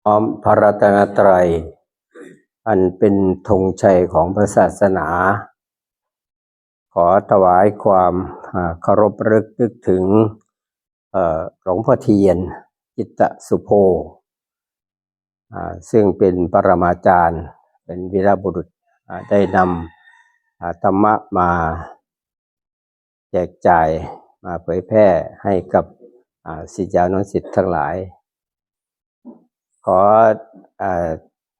ອ້ອມພະລັດຕະນະໄຕ ອັນເປັນທົງໄຊຂອງພະສາສະໜາ. ຂໍຖວາຍຄວາມ ອາ ເຄົາລົບລະນຶກນຶກເຖິງ ເອີ ຫຼວງພໍ່ທຽນ ຈິດຕະສຸໂພ ອາ ເຊິ່ງເປັນປະລະມາຈານ ເປັນວີລະບຸລຸດ ອາ ໄດ້ນຳ ອາ ທຳມະມາ ແຈກຈ່າຍ ມາເຜີຍແຜ່ໃຫ້ກັບ ອາ ສິດຍານຸສິດທັງຫຼາຍ. ຂໍ ອາ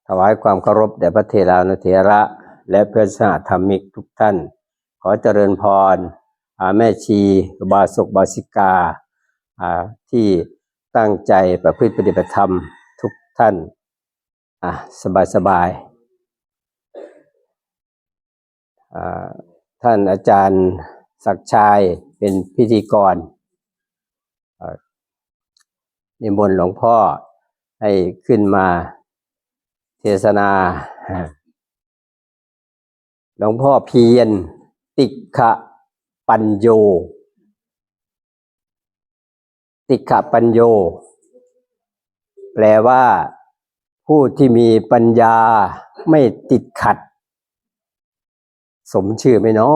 ຖວາຍຄວາມເຄົາລົບແດ່ພະເຖລານຸເຖລະ ແລະ ເພື່ອນສະຫະທຳມິກທຸກທ່ານ. ຂໍຈະເລີນພອນ ອາ ແມ່ຊີ ອຸບາສົກ ອຸບາສິກາ ອາ ທີ່ຕັ້ງໃຈປະພຶດປະຕິບັດທຳທຸກທ່ານ. ອາ ສະບາຍໆ. ອາ ທ່ານອາຈານສັກຊາຍເປັນພິທີກອນ ອາ ນິມົນຫຼວງພໍ່ໃຫ້ຂຶ້ນມາເທສະນາ. ຫຼວງພໍ່ພຽນ ຕິກຂະປັນໂຍ. ຕິກຂະປັນໂຍ ແປວ່າ ຜູ້ທີ່ມີປັນຍາໄມ່ຕິດຂັດ. ສົມຊື່ໄໝເນາະ?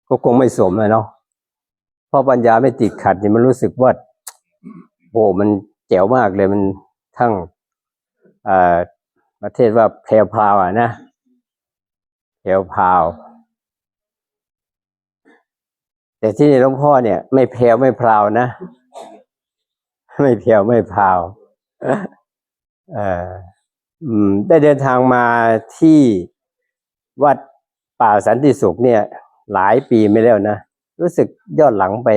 ກໍຄົງໄມ່ສົມແຫຼະເນາະ ເພາະປັນຍາໄມ່ຕິດຂັດນີ້ ມັນຮູ້ສຶກວ່າ ໂອ້ ມັນແຈ໋ວມາກເລີຍ ມັນທັງ ເອີ ປະເທດວ່າແພວພາວອະນະ ແພວພາວ. ແຕ່ທີ່ນີ້ຫຼວງພໍ່ເນ່ຍ ໄມ່ແພວໄມ່ພາວນະ ໄມ່ແພວໄມ່ພາວ. ເອີ ອືມ ໄດ້ເດີນທາງມາທີ່ວັດປ່າສັນຕິສຸກເນ່ຍ ຫຼາຍປີມາແລ້ວນະ ຮູ້ສຶກຍ້ອນຫຼັງໄປ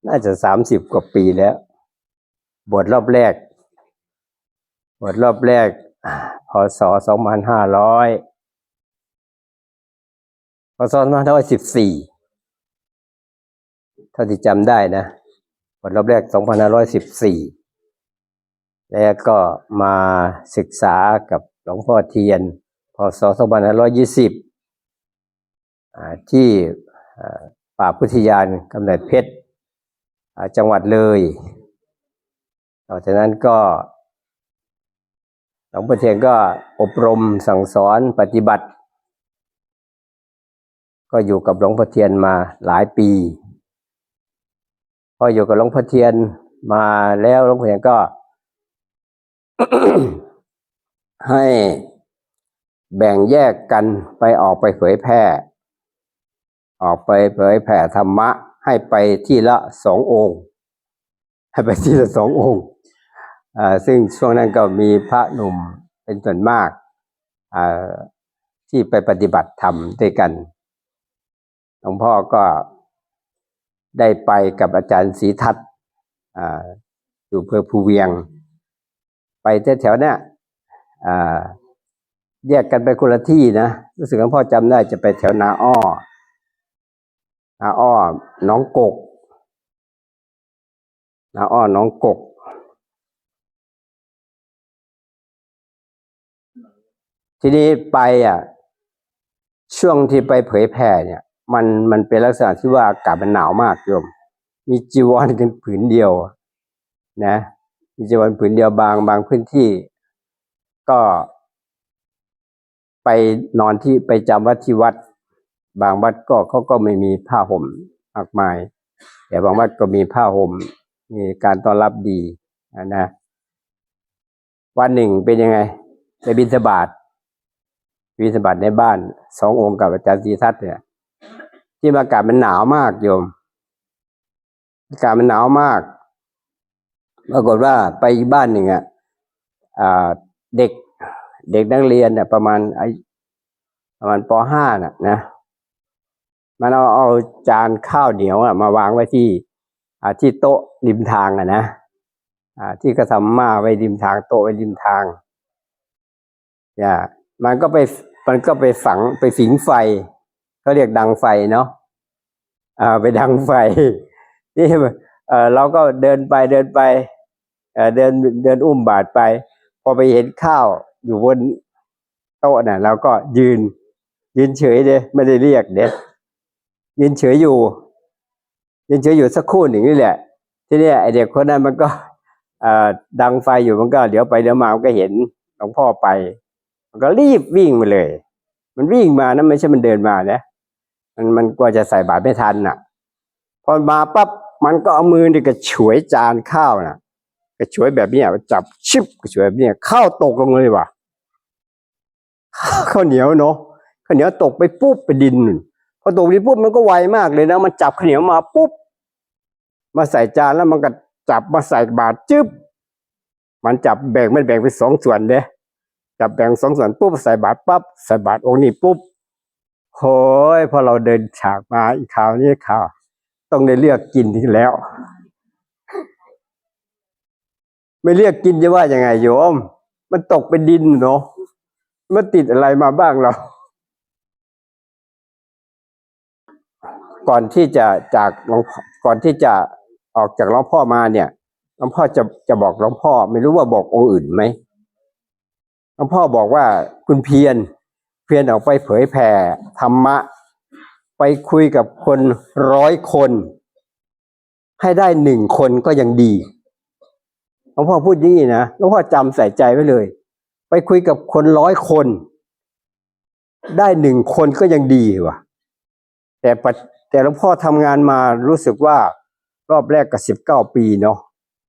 ໜ້າຈະສາມສິບກວ່າປີແລ້ວ. ບວດລອບແລກ ບວດລອບແລກ ພ.ສ. ສອງພັນຫ້າຮ້ອຍ ພ.ສ. ສອງພັນຫ້າຮ້ອຍສິບສີ່ ເທົ່າທີ່ຈຳໄດ້ນະ ບວດລອບແລກ ສອງພັນຫ້າຮ້ອຍສິບສີ່ ແລ້ວກໍມາສຶກສາກັບຫຼວງພໍ່ທຽນ ພ.ສ. ສອງພັນຫ້າຮ້ອຍຊາວ ອາ ທີ່ ອາ ປ່າພຸດທະຍານກຳເນີດເພັດ ອາ ຈັງຫວັດເລີຍ. ນອກຈາກນັ້ນກໍ ຫຼວງພໍ່ທຽນກໍອົບຮົມສັ່ງສອນປະຕິບັດ ກໍຢູ່ກັບຫຼວງພໍ່ທຽນມາຫຼາຍປີ. ພໍຢູ່ກັບຫຼວງພໍ່ທຽນມາແລ້ວ ຫຼວງພໍ່ທຽນກໍ ໃຫ້ແບ່ງແຍກກັນໄປ ອອກໄປເຜີຍແຜ່ ອອກໄປເຜີຍແຜ່ທຳມະ ໃຫ້ໄປທີລະສອງອົງ ໃຫ້ໄປທີລະສອງອົງ. ເຊິ່ງຊ່ວງນັ້ນກໍມີພະໜຸ່ມເປັນສ່ວນມາກ ເອີ ທີ່ໄປປະຕິບັດທຳດ້ວຍກັນ. ຫຼວງພໍ່ກໍໄດ້ໄປກັບອາຈານສີທັດ ອາ ຢູ່ເມືອງພູວຽງ ໄປແຖວໆເນີ້ຍ ອາ ແຍກກັນໄປຄົນລະທີ່ນະ ຮູ້ສຶກວ່າພໍ່ຈຳໄດ້ຈະໄປແຖວນາອ້ອ ນາອ້ອ ໜອງກົກ ນາອ້ອ ໜອງກົກ. ທີນີ້ໄປອະ ຊ່ວງທີ່ໄປເຜີຍແຜ່ເນີ້ຍ ມັນ ມັນເປັນລັກສະນະທີ່ວ່າອາກາດມັນໜາວມາກໂຍມ ມີຈີວອນກັນຜືນດຽວນະ ມີຈີວອນຜືນດຽວ. ບາງ ບາງພື້ນທີ່ກໍ ໄປນອນທີ່ ໄປຈຳວັດທີ່ວັດ ບາງວັດກໍ ເຂົາກໍໄມ່ມີຜ້າຫົ່ມມາກມາຍ ແຕ່ບາງວັດກໍມີຜ້າຫົ່ມ ມີການຕ້ອນຮັບດີຫັ້ນນະ. ວັນໜຶ່ງເປັນຍັງໄງ ໄປບິນທະບາດ ບິນທະບາດໃນບ້ານ ສອງອົງກັບອາຈານສີທັດເນີ້ຍ ທີ່ວ່າອາກາດມັນໜາວມາກໂຍມ ອາກາດມັນໜາວມາກ ປາກົດວ່າໄປອີກບ້ານໜຶ່ງອະ ອ່າ ເດັກ ເດັກນັກຮຽນນະ ປະມານ ອາຍຸ ປະມານ ປໍຫ້າ ນະ ນະ ມັນເອົາ ເອົາຈານຂ້າວໜຽວອະມາວາງໄວ້ທີ່ ອ່າ ທີ່ໂຕະລິມທາງອະນະ ອ່າ ທີ່ເຂົາທຳມາໄວ້ລິມທາງ ໂຕະໄວ້ລິມທາງ. ຢ່າ ມັນກໍໄປ ມັນກໍໄປຝັງ ໄປຜິງໄຟ ເຂົາຮຽກດັງໄຟເນາະ ອ່າ ໄປດັງໄຟ ນີ້ ເອີ ເຮົາກໍເດີນໄປ ເດີນໄປ ເອີ ເດີນ ເດີນອຸ້ມບາດໄປ ພໍໄປເຫັນຂ້າວຢູ່ບົນໂຕະນະ ເຮົາກໍຢືນ ຢືນເສີຍເດ້ ບໍ່ໄດ້ຮຽກເດ້ ຢືນເສີຍຢູ່ ຢືນເສີຍຢູ່ສັກຄູ່ໜຶ່ງນີ້ແຫຼະ. ທີນີ້ໄອ້ເດັກຄົນນັ້ນມັນກໍ ເອີ ດັງໄຟຢູ່ ມັນກໍຫຼຽວໄປຫຼຽວມາ ມັນກໍເຫັນຫຼວງພໍ່ໄປ ມັນກໍລີບວິ່ງໄປເລີຍ. ມັນວິ່ງມານະ ບໍ່ໃຊ່ມັນເດີນມານະ ມັນ ມັນກວ່າຈະໃສ່ບາດໄມ່ທັນນະ. ພໍມາປັບ ມັນກໍເອົາມືນີ້ກະສວຍຈານຂ້າວນະ ກະສວຍແບບນີ້ ຈັບຊຶບ ກະສວຍແບບນີ້ ຂ້າວຕົກລົງເລີຍວ່າ ຂ້າວໜຽວເນາະ ຂ້າວໜຽວຕົກໄປປຸບ ໄປດິນ. ພໍຕົກດິນປຸບ ມັນກໍໄວມາກເລີຍນະ ມັນຈັບຂ້າວໜຽວມາປຸບ ມາໃສ່ຈານ ແລ້ວມັນກໍຈັບມາໃສ່ບາດ ຈຶບ ມັນຈັບແບ່ງ ມັນແບ່ງເປັນສອງສ່ວນເດ້ ຈັບແບ່ງສອງສ່ວນປຸບ ໃສ່ບາດປັບ ໃສ່ບາດອົງນີ້ປຸບ ໂຫຍ ພໍເຮົາເດີນຈາກມາ ອີຄາວນີ້ ຂ້າວຕ້ອງໄດ້ເລືອກກິນອີກແລ້ວ. ໄມ່ເລືອກກິນຈະວ່າຍັງໄງໂຍມ? ມັນຕົກເປັນດິນເນາະ ມັນຕິດອະໄລມາບ້າງລະ? ກ່ອນທີ່ຈະຈາກຫຼວງ ກ່ອນທີ່ຈະອອກຈາກຫຼວງພໍ່ມາເນ່ຍ ຫຼວງພໍ່ຈະ ຈະບອກ ຫຼວງພໍ່ ໄມ່ຮູ້ວ່າບອກອົງອື່ນໄໝ? ຫຼວງພໍ່ບອກວ່າ ຄຸນພຽນ ພຽນອອກໄປເຜີຍແຜ່ທຳມະ ໄປຄຸຍກັບຄົນຮ້ອຍຄົນ ໃຫ້ໄດ້ໜຶ່ງຄົນກໍຍັງດີ. ຫຼວງພໍ່ພູດຢ່າງນີ້ນະ ຫຼວງພໍ່ຈຳໃສ່ໃຈໄວ້ເລີຍ ໄປຄຸຍກັບຄົນຮ້ອຍຄົນ ໄດ້ໜຶ່ງຄົນກໍຍັງດີວ່າ. ແຕ່ປະ ແຕ່ຫຼວງພໍ່ທຳງານມາ ຮູ້ສຶກວ່າ ຮອບແລກກໍສິບເກົ້າປີເນາະ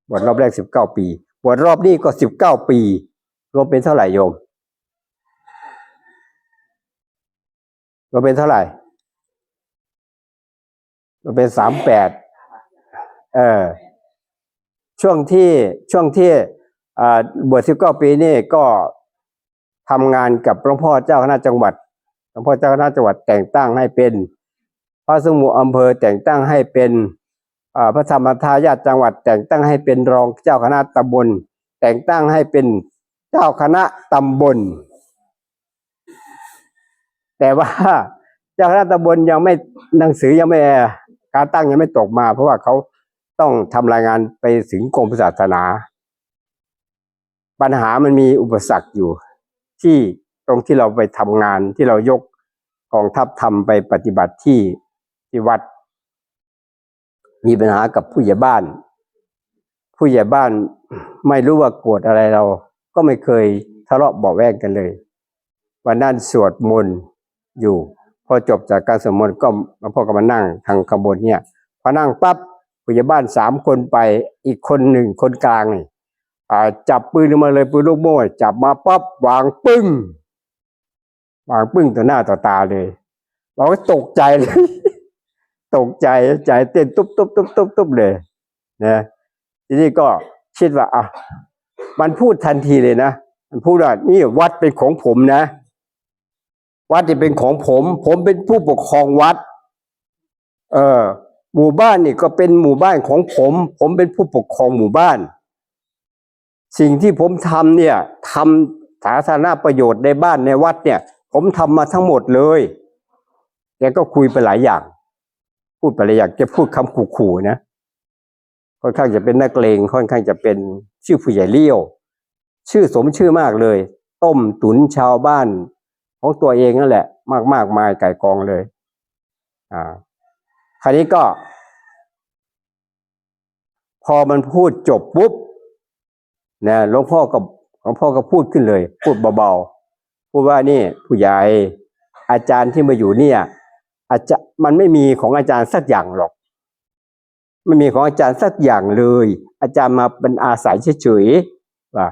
ບວດຮອບແລກສິບເກົ້າປີ ບວດຮອບນີ້ກໍສິບເກົ້າປີ ລວມເປັນເທົ່າໃດໂຍມ? ລວມເປັນເທົ່າໃດ? ລວມເປັນສາມແປດ. ເອີ ຊ່ວງທີ່ ຊ່ວງທີ່ ອ່າ ບວດສິບເກົ້າປີນີ້ ກໍທຳງານກັບຫຼວງພໍ່ເຈົ້າຄະນະຈັງຫວັດ. ຫຼວງພໍ່ເຈົ້າຄະນະຈັງຫວັດແຕ່ງຕັ້ງໃຫ້ເປັນພະສົງອຳເພີ, ແຕ່ງຕັ້ງໃຫ້ເປັນ ອ່າ ພະທຳມະທາຍາດຈັງຫວັດ, ແຕ່ງຕັ້ງໃຫ້ເປັນຮອງເຈົ້າຄະນະຕຳບົນ, ແຕ່ງຕັ້ງໃຫ້ເປັນເຈົ້າຄະນະຕຳບົນ. ແຕ່ວ່າເຈົ້າຄະນະຕຳບົນຍັງໄມ່ ໜັງສືຍັງໄມ່ ການຕັ້ງຍັງໄມ່ຕົກມາ ເພາະວ່າເຂົາຕ້ອງທຳລາຍງານໄປເຖິງກົມສາສະໜາ. ບັນຫາມັນມີອຸປະສັກຢູ່ທີ່ ຕົງທີ່ເຮົາໄປທຳງານ ທີ່ເຮົາຍົກກອງທັບທຳໄປປະຕິບັດທີ່ ທີ່ວັດ ມີບັນຫາກັບຜູ້ໃຫຍ່ບ້ານ ຜູ້ໃຫຍ່ບ້ານໄມ່ຮູ້ວ່າໂກດອະໄລເຮົາ ກໍໄມ່ເຄີຍທະເລາະເບາະແວ້ງກັນເລີຍ. ວັນນັ້ນສວດມົນຢູ່ ພໍຈົບຈາກການສວດມົນ ກໍ ຫຼວງພໍ່ກໍມານັ່ງທາງຂ້າງບົນເນີ້ຍ ພໍນັ່ງປັບ ຜູ້ໃຫຍ່ບ້ານສາມຄົນໄປ ອີກຄົນໜຶ່ງ ຄົນກາງນີ້ ອ່າ ຈັບປືນຂຶ້ນມາເລີຍ ປືນລູກໂມ່ ຈັບມາປັບ ວາງປຶ້ງ ວາງປຶ້ງຕໍ່ໜ້າຕໍ່ຕາເລີຍ. ເຮົາກໍຕົກໃຈເລີຍ ຕົກໃຈ ໃຈເຕັ້ນຕຸບໆໆໆເລີຍນະ. ທີນີ້ກໍຄິດວ່າ ອ່ະ ມັນພູດທັນທີເລີຍນະ ມັນພູດວ່າ ນີ້ວັດເປັນຂອງຜົມນະ ວັດນີ້ເປັນຂອງຜົມ ຜົມເປັນຜູ້ປົກຄອງວັດ ເອີ ໝູ່ບ້ານນີ້ກໍເປັນໝູ່ບ້ານຂອງຜົມ ຜົມເປັນຜູ້ປົກຄອງໝູ່ບ້ານ. ສິ່ງທີ່ຜົມທຳເນ່ຍ ທຳສາທາລະນະປະໂຫຍດໃນບ້ານໃນວັດເນ່ຍ ຜົມທຳມາທັງໝົດເລີຍ. ແກກໍຄຸຍໄປຫຼາຍຢ່າງ ພູດໄປຫຼາຍຢ່າງ ແກພູດຄຳຂູ່ໆນະ ຄ່ອນຂ້າງຈະເປັນນັກເລງ ຄ່ອນຂ້າງຈະເປັນຊື່ຜູ້ໃຫຍ່ລ້ຽວ ຊື່ສົມຊື່ມາກເລີຍ ຕົ້ມຕຸນຊາວບ້ານຂອງຕົວເອງນັ້ນແຫຼະ ມາກ ມາກມາຍກ່າຍກອງເລີຍ. ອ່າ ຄາວນີ້ກໍ ພໍມັນພູດຈົບປຸບນະ ຫຼວງພໍ່ກໍ ຫຼວງພໍ່ກໍພູດຂຶ້ນເລີຍ ພູດເບົາໆ ພູດວ່າ ນີ້ຜູ້ໃຫຍ່ ອາຈານທີ່ມາຢູ່ເນ່ຍ ອາຈານ ມັນໄມ່ມີຂອງອາຈານສັກຢ່າງຫຼອກ ໄມ່ມີຂອງອາຈານສັກຢ່າງເລີຍ ອາຈານມາເປັນອາໄສເສີຍໆ ວ່າ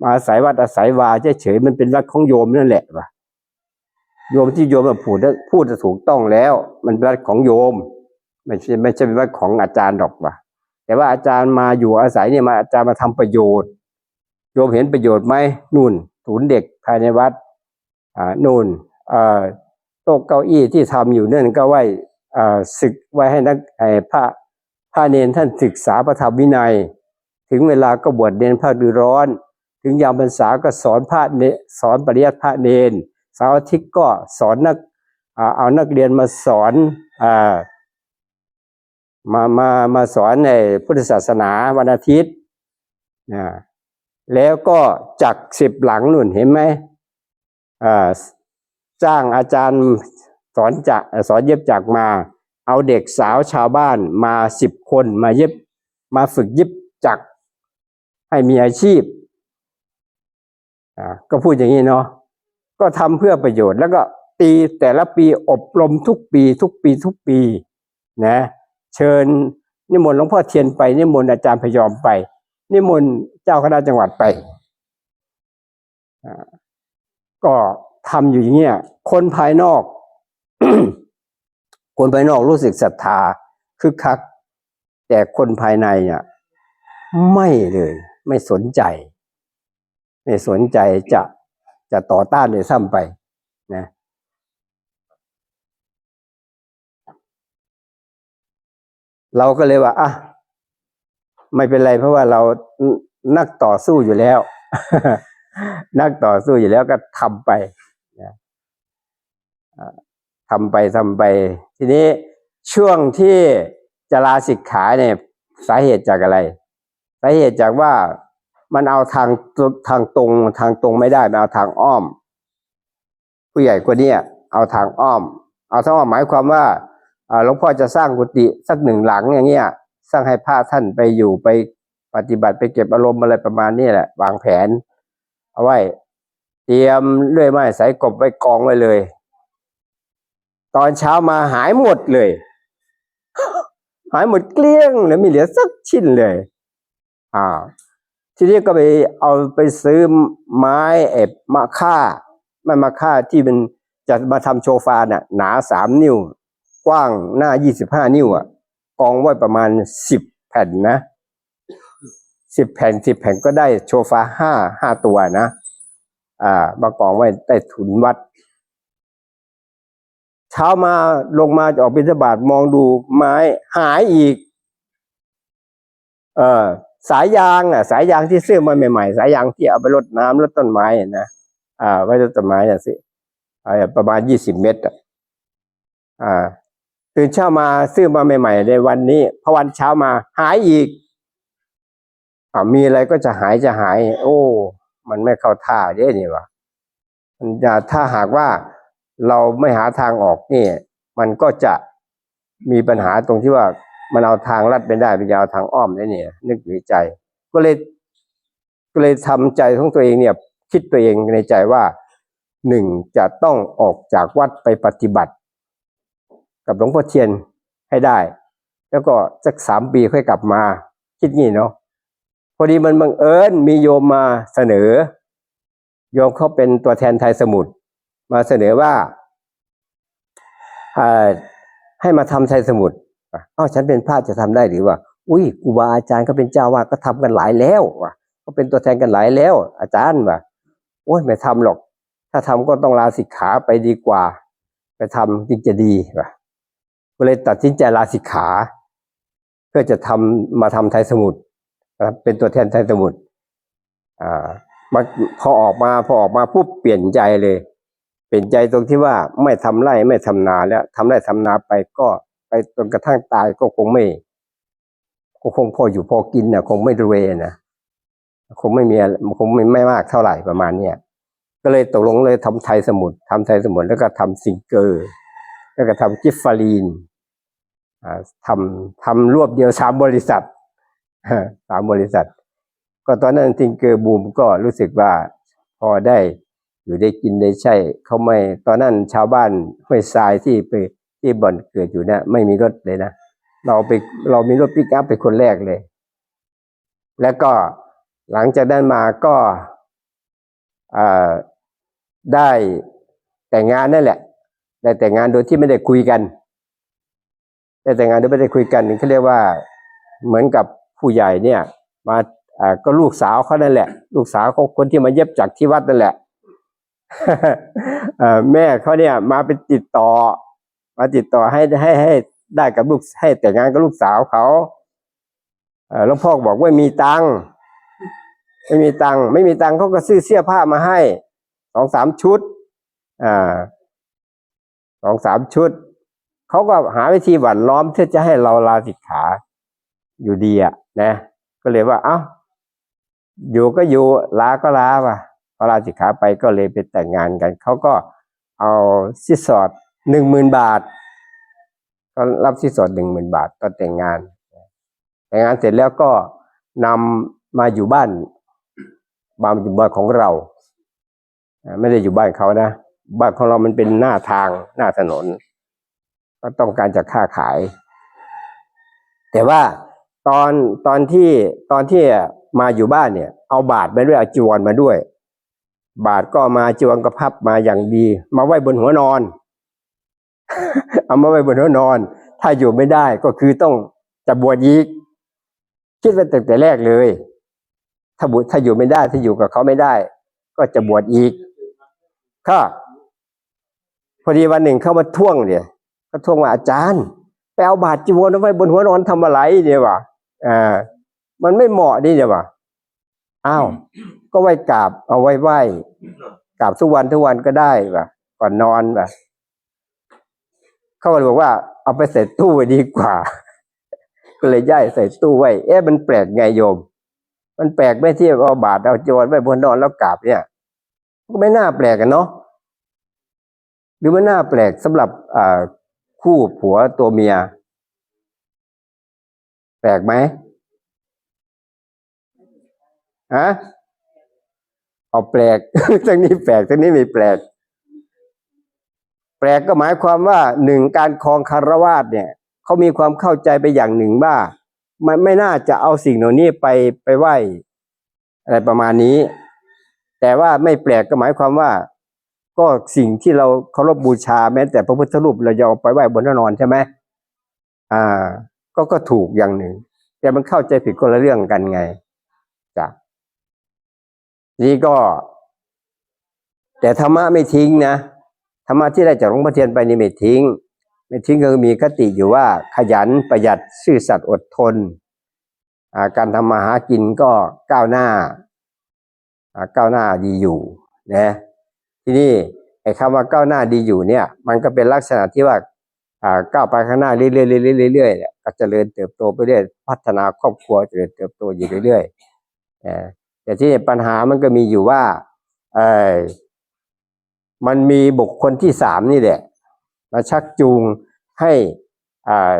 ມາອາໄສວັດອາໄສວາເສີຍໆ ມັນເປັນວັດຂອງໂຍມນັ້ນແຫຼະ ວ່າ ໂຍມທີ່ໂຍມມາພູດ ພູດຖືກຕ້ອງແລ້ວ ມັນວັດຂອງໂຍມ ໄມ່ໃຊ່ ໄມ່ໃຊ່ວັດຂອງອາຈານດອກວ່າ ແຕ່ວ່າອາຈານມາຢູ່ອາໄສນີ້ ມາ ອາຈານມາທຳປະໂຫຍດ ໂຍມເຫັນປະໂຫຍດໄໝ? ນູ່ນ ສູນເດັກພາຍໃນວັດ ອ່າ ນູ່ນ ເອີ ໂຕະເກົ້າอี้ທີ່ທຳຢູ່ນັ້ນກໍໄວ້ ເອີ ສຶກ ໄວ້ໃຫ້ນັກ ໃຫ້ພະ ພະເນນທ່ານສຶກສາພະທຳວິໄນ ເຖິງເວລາກໍບວດເນນພາກລະດູຮ້ອນ ເຖິງຍາມພັນສາກໍສອນພະເນ ສອນປະລິຍັດພະເນນ ເສົາອາທິດກໍສອນນັກ ອ່າ ເອົານັກຮຽນມາສອນ ອ່າ ມາ ມາ ມາສອນໃນພຸດທະສາສະໜາວັນອາທິດນະ. ແລ້ວກໍຈັກສິບຫຼັງ ນູ່ນ ເຫັນໄໝ? ອ່າ ຈ້າງອາຈານສອນຈະ ສອນເຢັບຈັກມາ ເອົາເດັກສາວຊາວບ້ານມາສິບຄົນ ມາເຢັບ ມາຝຶກເຢັບຈັກ ให้มีอาชีพ อ่า ก็พูดอย่างนี้เนาะ ก็ทำเพื่อประโยชน์ แล้วก็ตีแต่ละปีอบรมทุกปี ทุกปี ทุกปีนะ เชิญ นิมนต์หลวงพ่อเทียนไป นิมนต์อาจารย์พยอมไป นิมนต์เจ้าคณะจังหวัดไป อ่า ก็ทำอยู่อย่างเงี้ย คนภายนอก คนภายนอกรู้สึกศรัทธาคึกคัก แต่คนภายในเนี่ยไม่เลย ไม่สนใจ ไม่สนใจ จะ จะต่อต้านด้วยซ้ำไปนะ เราก็เลยว่า อ่ะ ไม่เป็นไร เพราะว่าเรา น- นักต่อสู้อยู่แล้ว นักต่อสู้อยู่แล้วก็ทำไปนะ อ่า ทำไป ทำไป ทีนี้ช่วงที่จะลาสิกขาเนี่ย สาเหตุจากอะไร สาเหตุจากว่ามันเอาทาง ทางตรง ทางตรงไม่ได้ มันเอาทางอ้อม ผู้ใหญ่คนเนี้ยเอาทางอ้อม เอาทางอ้อมหมายความว่า อ่า หลวงพ่อจะสร้างกุฏิสักหนึ่งหลังอย่างเงี้ย สร้างให้พระท่านไปอยู่ ไปปฏิบัติ ไปเก็บอารมณ์อะไรประมาณนี้แหละ วางแผนเอาไว้ เตรียมเลื่อยไม้ไสกบไว้กองไว้เลย ตอนเช้ามาหายหมดเลย หายหมดเกลี้ยงเลย ไม่เหลือสักชิ้นเลย อ่า ทีนี้ก็ไปเอา ไปซื้อไม้ ไอ้มะค่า ไม้มะค่าที่มันจะมาทำโซฟาน่ะ หนาสามนิ้ว กว้างหน้ายี่สิบห้านิ้วอะ กองไว้ประมาณสิบแผ่นนะ สิบแผ่น สิบแผ่นก็ได้โซฟาห้า ห้าตัวนะ อ่า มากองไว้ใต้ถุนวัด เช้ามา ลงมาจะออกบิณฑบาต มองดูไม้หายอีก เออ สายยางน่ะ สายยางที่ซื้อมาใหม่ๆ สายยางที่เอาไปรดน้ำรดต้นไม้อะนะ อ่า ไว้รดต้นไม้น่ะ ซื้อ อ่า ประมาณยี่สิบเมตรอะ อ่า ตื่นเช้ามาซื้อมาใหม่ๆ ในวันนี้ พอวันเช้ามาหายอีก อ่า มีอะไรก็จะหาย จะหาย โอ้ มันไม่เข้าท่าเด้นี่หว่า มันจะ ถ้าหากว่าเราไม่หาทางออกนี่ มันก็จะมีปัญหาตรงที่ว่ามันเอาทางลัดไม่ได้ มันจะเอาทางอ้อมได้นี่ นึกอยู่ในใจ ก็เลย ก็เลยทำใจของตัวเองเนี่ย คิดตัวเองในใจว่า หนึ่ง จะต้องออกจากวัดไปปฏิบัติกับหลวงพ่อเทียนให้ได้ แล้วก็สักสามปีค่อยกลับมา คิดงี้เนาะ พอดีมันบังเอิญมีโยมมาเสนอ โยมเขาเป็นตัวแทนไทยสมุทร มาเสนอว่า เอ่อ ให้มาทำไทยสมุทร อ้าว ฉันเป็นพระจะทำได้หรือวะ อุ้ย ครูบาอาจารย์เขาเป็นเจ้าวาดก็ทำกันหลายแล้ววะ เขาเป็นตัวแทนกันหลายแล้ว อาจารย์วะ โอ้ย ไม่ทำหรอก ถ้าทำก็ต้องลาสิกขาไปดีกว่า ไปทำจึงจะดีวะ ก็เลยตัดสินใจลาสิกขา เพื่อจะทำ มาทำไทยสมุทรนะครับ เป็นตัวแทนไทยสมุทร อ่า มา พอออกมา พอออกมาปุ๊บเปลี่ยนใจเลย เปลี่ยนใจตรงที่ว่าไม่ทำไร่ไม่ทำนาแล้ว ทำไร่ทำนาไปก็ไปจนกระทั่งตายก็คงไม่ ก็คงพออยู่พอกินน่ะ คงไม่รวยน่ะ คงไม่มีอะไร คงไม่ ไม่มากเท่าไหร่ประมาณเนี้ย ก็เลยตกลงเลยทำไทยสมุทร ทำไทยสมุทร แล้วก็ทำซิงเกอร์ แล้วก็ทำกิฟฟารีน อ่า ทำ ทำรวบเดียวสามบริษัท สามบริษัท ก็ตอนนั้นซิงเกอร์บูม ก็รู้สึกว่าพอได้อยู่ได้กินได้ใช้ เขาไม่ ตอนนั้นชาวบ้านห้วยทรายที่ไป ที่บ่อนเกิดอยู่เนี่ย ไม่มีรถเลยนะ เราไป เรามีรถปิกอัพเป็นคนแรกเลย แล้วก็หลังจากนั้นมาก็ เอ่อ ได้แต่งงานนั่นแหละ ได้แต่งงานโดยที่ไม่ได้คุยกัน ได้แต่งงานโดยไม่ได้คุยกัน เขาเรียกว่าเหมือนกับผู้ใหญ่เนี่ย มา เอ่อ ก็ลูกสาวเขานั่นแหละ ลูกสาวของคนที่มาเย็บจักรที่วัดนั่นแหละ เอ่อ แม่เขาเนี่ยมาไปติดต่อ มาติดต่อให้ ให้ ให้ได้กับลูก ให้แต่งงานกับลูกสาวเขา เอ่อ หลวงพ่อก็บอก ไม่มีตังค์ ไม่มีตังค์ ไม่มีตังค์ เขาก็ซื้อเสื้อผ้ามาให้สองสามชุด อ่า สองสามชุด เขาก็หาวิธีหว่านล้อมที่จะให้เราลาสิกขาอยู่ดีอะนะ ก็เลยว่า เอ้า อยู่ก็อยู่ ลาก็ลาว่ะ พอลาสิกขาไปก็เลยไปแต่งงานกัน เขาก็เอาสินสอดหนึ่งหมื่นบาท ก็รับสินสอดหนึ่งหมื่นบาท ก็แต่งงาน แต่งงานเสร็จแล้วก็น ມາຢູ່ບ້ານ ມາຢູ່ບ້ານຂອງເຮົາ ອາ ໄມ່ໄດ້ຢູ່ບ້ານເຂົານະ, ບ້ານຂອງເຮົາມັນເປັນໜ້າທາງ ໜ້າຖະໜົນ ກໍຕ້ອງການຈະຄ້າຂາຍ. ແຕ່ວ່າຕອນ ຕອນທີ່ ຕອນທີ່ມາຢູ່ບ້ານເນ່ຍ ເອົາບາດມາດ້ວຍ ເອົາຈີວອນມາດ້ວຍ, ບາດກໍເອົາມາ ຈີວອນກໍພັບມາຢ່າງດີ ມາໄວ້ບົນຫົວນອນ ເອົາມາໄວ້ບົນຫົວນອນ, ຖ້າຢູ່ໄມ່ໄດ້ກໍຄືຕ້ອງຈະບວດອີກ. ຄິດໄວ້ຕັ້ງແຕ່ແລກເລີຍ ຖ້າບຸ ຖ້າຢູ່ໄມ່ໄດ້ ຖ້າຢູ່ກັບເຂົາໄມ່ໄດ້ ກໍຈະບວດອີກ. ກໍພໍດີວັນໜຶ່ງເຂົາມາທວງເດ ເຂົາທວງວ່າ ອາຈານ ໄປເອົາບາດຈີວອນມາໄວ້ບົນຫົວນອນທຳອະໄລ ເດວ່າ ເອີ ມັນໄມ່ເໝາະເດ ເດວ່າ. ອ້າວ ກໍໄວ້ກາບ ເອົາໄວ້ໄຫວ້ ກາບທຸກວັນ ທຸກວັນກໍໄດ້ວ່າ ກ່ອນນອນວ່າ. ເຂົາກໍເລີຍບອກວ່າ ເອົາໄປໃສ່ຕູ້ໄວ້ດີກວ່າ ກໍເລີຍຍ້າຍໃສ່ຕູ້ໄວ້. ເອະ ມັນແປກໄງໂຍມ? ມັນແປກໄໝທີ່ເອົາບາດ ເອົາຈີວອນໄວ້ບົນນອນແລ້ວກາບເນ່ຍ? ມັນກໍໄມ່ໜ້າແປກອະເນາະ. ຫຼືມັນໜ້າແປກສຳລັບ ອ່າ ຄູ່ຜົວຕົວເມຍ? ແປກໄໝ? ຮະ? ເອົາແປກ ທາງນີ້ແປກ ທາງນີ້ໄມ່ແປກ. ແປກກໍໝາຍຄວາມວ່າ ໜຶ່ງ ການຄອງຄາລະວາດເນ່ຍ ເຂົາມີຄວາມເຂົ້າໃຈໄປຢ່າງໜຶ່ງວ່າ ມັນໄມ່ໜ້າຈະເອົາສິ່ງເຫຼົ່ານີ້ໄປ ໄປໄຫວ້ ອະໄລປະມານນີ້. ແຕ່ວ່າໄມ່ແປກກໍໝາຍຄວາມວ່າ ກໍສິ່ງທີ່ເຮົາເຄົາລົບບູຊາ ແມ້ແຕ່ພະພຸດທະຮູບ ເຮົາຍັງເອົາໄປໄຫວ້ບົນຫົວນອນ ໃຊ່ໄໝ? ອ່າ ກໍ ກໍຖືກຢ່າງໜຶ່ງ ແຕ່ມັນເຂົ້າໃຈຜິດຄົນລະເລື່ອງກັນໄງ. ຈ້ະ ນີ້ກໍ ແຕ່ທຳມະໄມ່ຖິ້ມນະ, ທຳມະທີ່ໄດ້ຈາກຫຼວງພໍ່ທຽນໄປນີ້ໄມ່ຖິ້ມ. ໄມ່ຖິ້ມກໍຄືມີຄະຕິຢູ່ວ່າ ຂະຫຍັນ, ປະຢັດ, ຊື່ສັດ, ອົດທົນ, ອ່າ ການທຳມາຫາກິນກໍກ້າວໜ້າ ອ່າ ກ້າວໜ້າດີຢູ່ນະ. ທີນີ້ໄອ້ຄຳວ່າກ້າວໜ້າດີຢູ່ເນ່ຍ ມັນກໍເປັນລັກສະນະທີ່ວ່າ ອ່າ ກ້າວໄປຂ້າງໜ້າເລື້ອຍໆ ເລື້ອຍໆ ເລື້ອຍໆ ແລ້ວກໍຈະເລີນເຕີບໂຕໄປເລື້ອຍ ພັດທະນາຄອບຄົວ ຈະເລີນເຕີບໂຕຢູ່ເລື້ອຍໆ. ເອີ ແຕ່ທີນີ້ບັນຫາມັນກໍມີຢູ່ວ່າ ເອີ ມັນມີບຸກຄົນທີສາມນີ້ແຫຼະ ມາຊັກຈູງໃຫ້ ອ່າ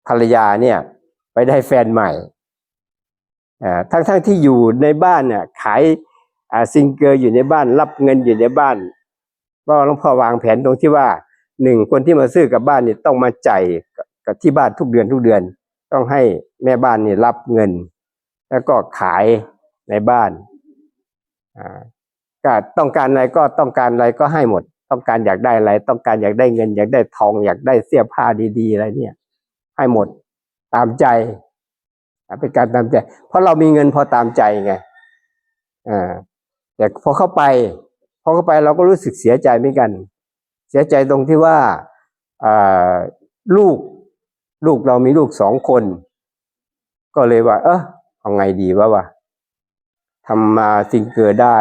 ພັນລະຍາເນ່ຍໄປໄດ້ແຟນໃໝ່. ອ່າ ທັງໆທີ່ຢູ່ໃນບ້ານນະ ຂາຍ ອ່າ ຊິງເກີຢູ່ໃນບ້ານ ຮັບເງິນຢູ່ໃນບ້ານ. ເພາະວ່າຫຼວງພໍ່ວາງແຜນຕົງທີ່ວ່າ ໜຶ່ງ ຄົນທີ່ມາຊື້ກັບບ້ານນີ້ຕ້ອງມາຈ່າຍກັບທີ່ບ້ານທຸກເດືອນ ທຸກເດືອນ ຕ້ອງໃຫ້ແມ່ບ້ານນີ້ຮັບເງິນ ແລ້ວກໍຂາຍໃນບ້ານ. ອ່າ ກໍຕ້ອງການອະໄລ ກໍຕ້ອງການອະໄລກໍໃຫ້ໝົດ, ຕ້ອງການຢາກໄດ້ອະໄລ, ຕ້ອງການຢາກໄດ້ເງິນ, ຢາກໄດ້ທອງ, ຢາກໄດ້ເສື້ອຜ້າດີໆ ອະໄລເນ່ຍ ໃຫ້ໝົດ ຕາມໃຈ ອ່າ ເປັນການຕາມໃຈ ເພາະເຮົາມີເງິນພໍຕາມໃຈໄງ. ເອີ ແຕ່ພໍເຂົ້າໄປ ພໍເຂົ້າໄປເຮົາກໍຮູ້ສຶກເສຍໃຈເໝືອນກັນ, ເສຍໃຈຕົງທີ່ວ່າ ເອີ ລູກ ລູກເຮົາມີລູກສອງຄົນ ກໍເລີຍວ່າ ເອີ ເອົາໄງດີວະ ວ່າ ທຳມາຊິງເກີໄດ້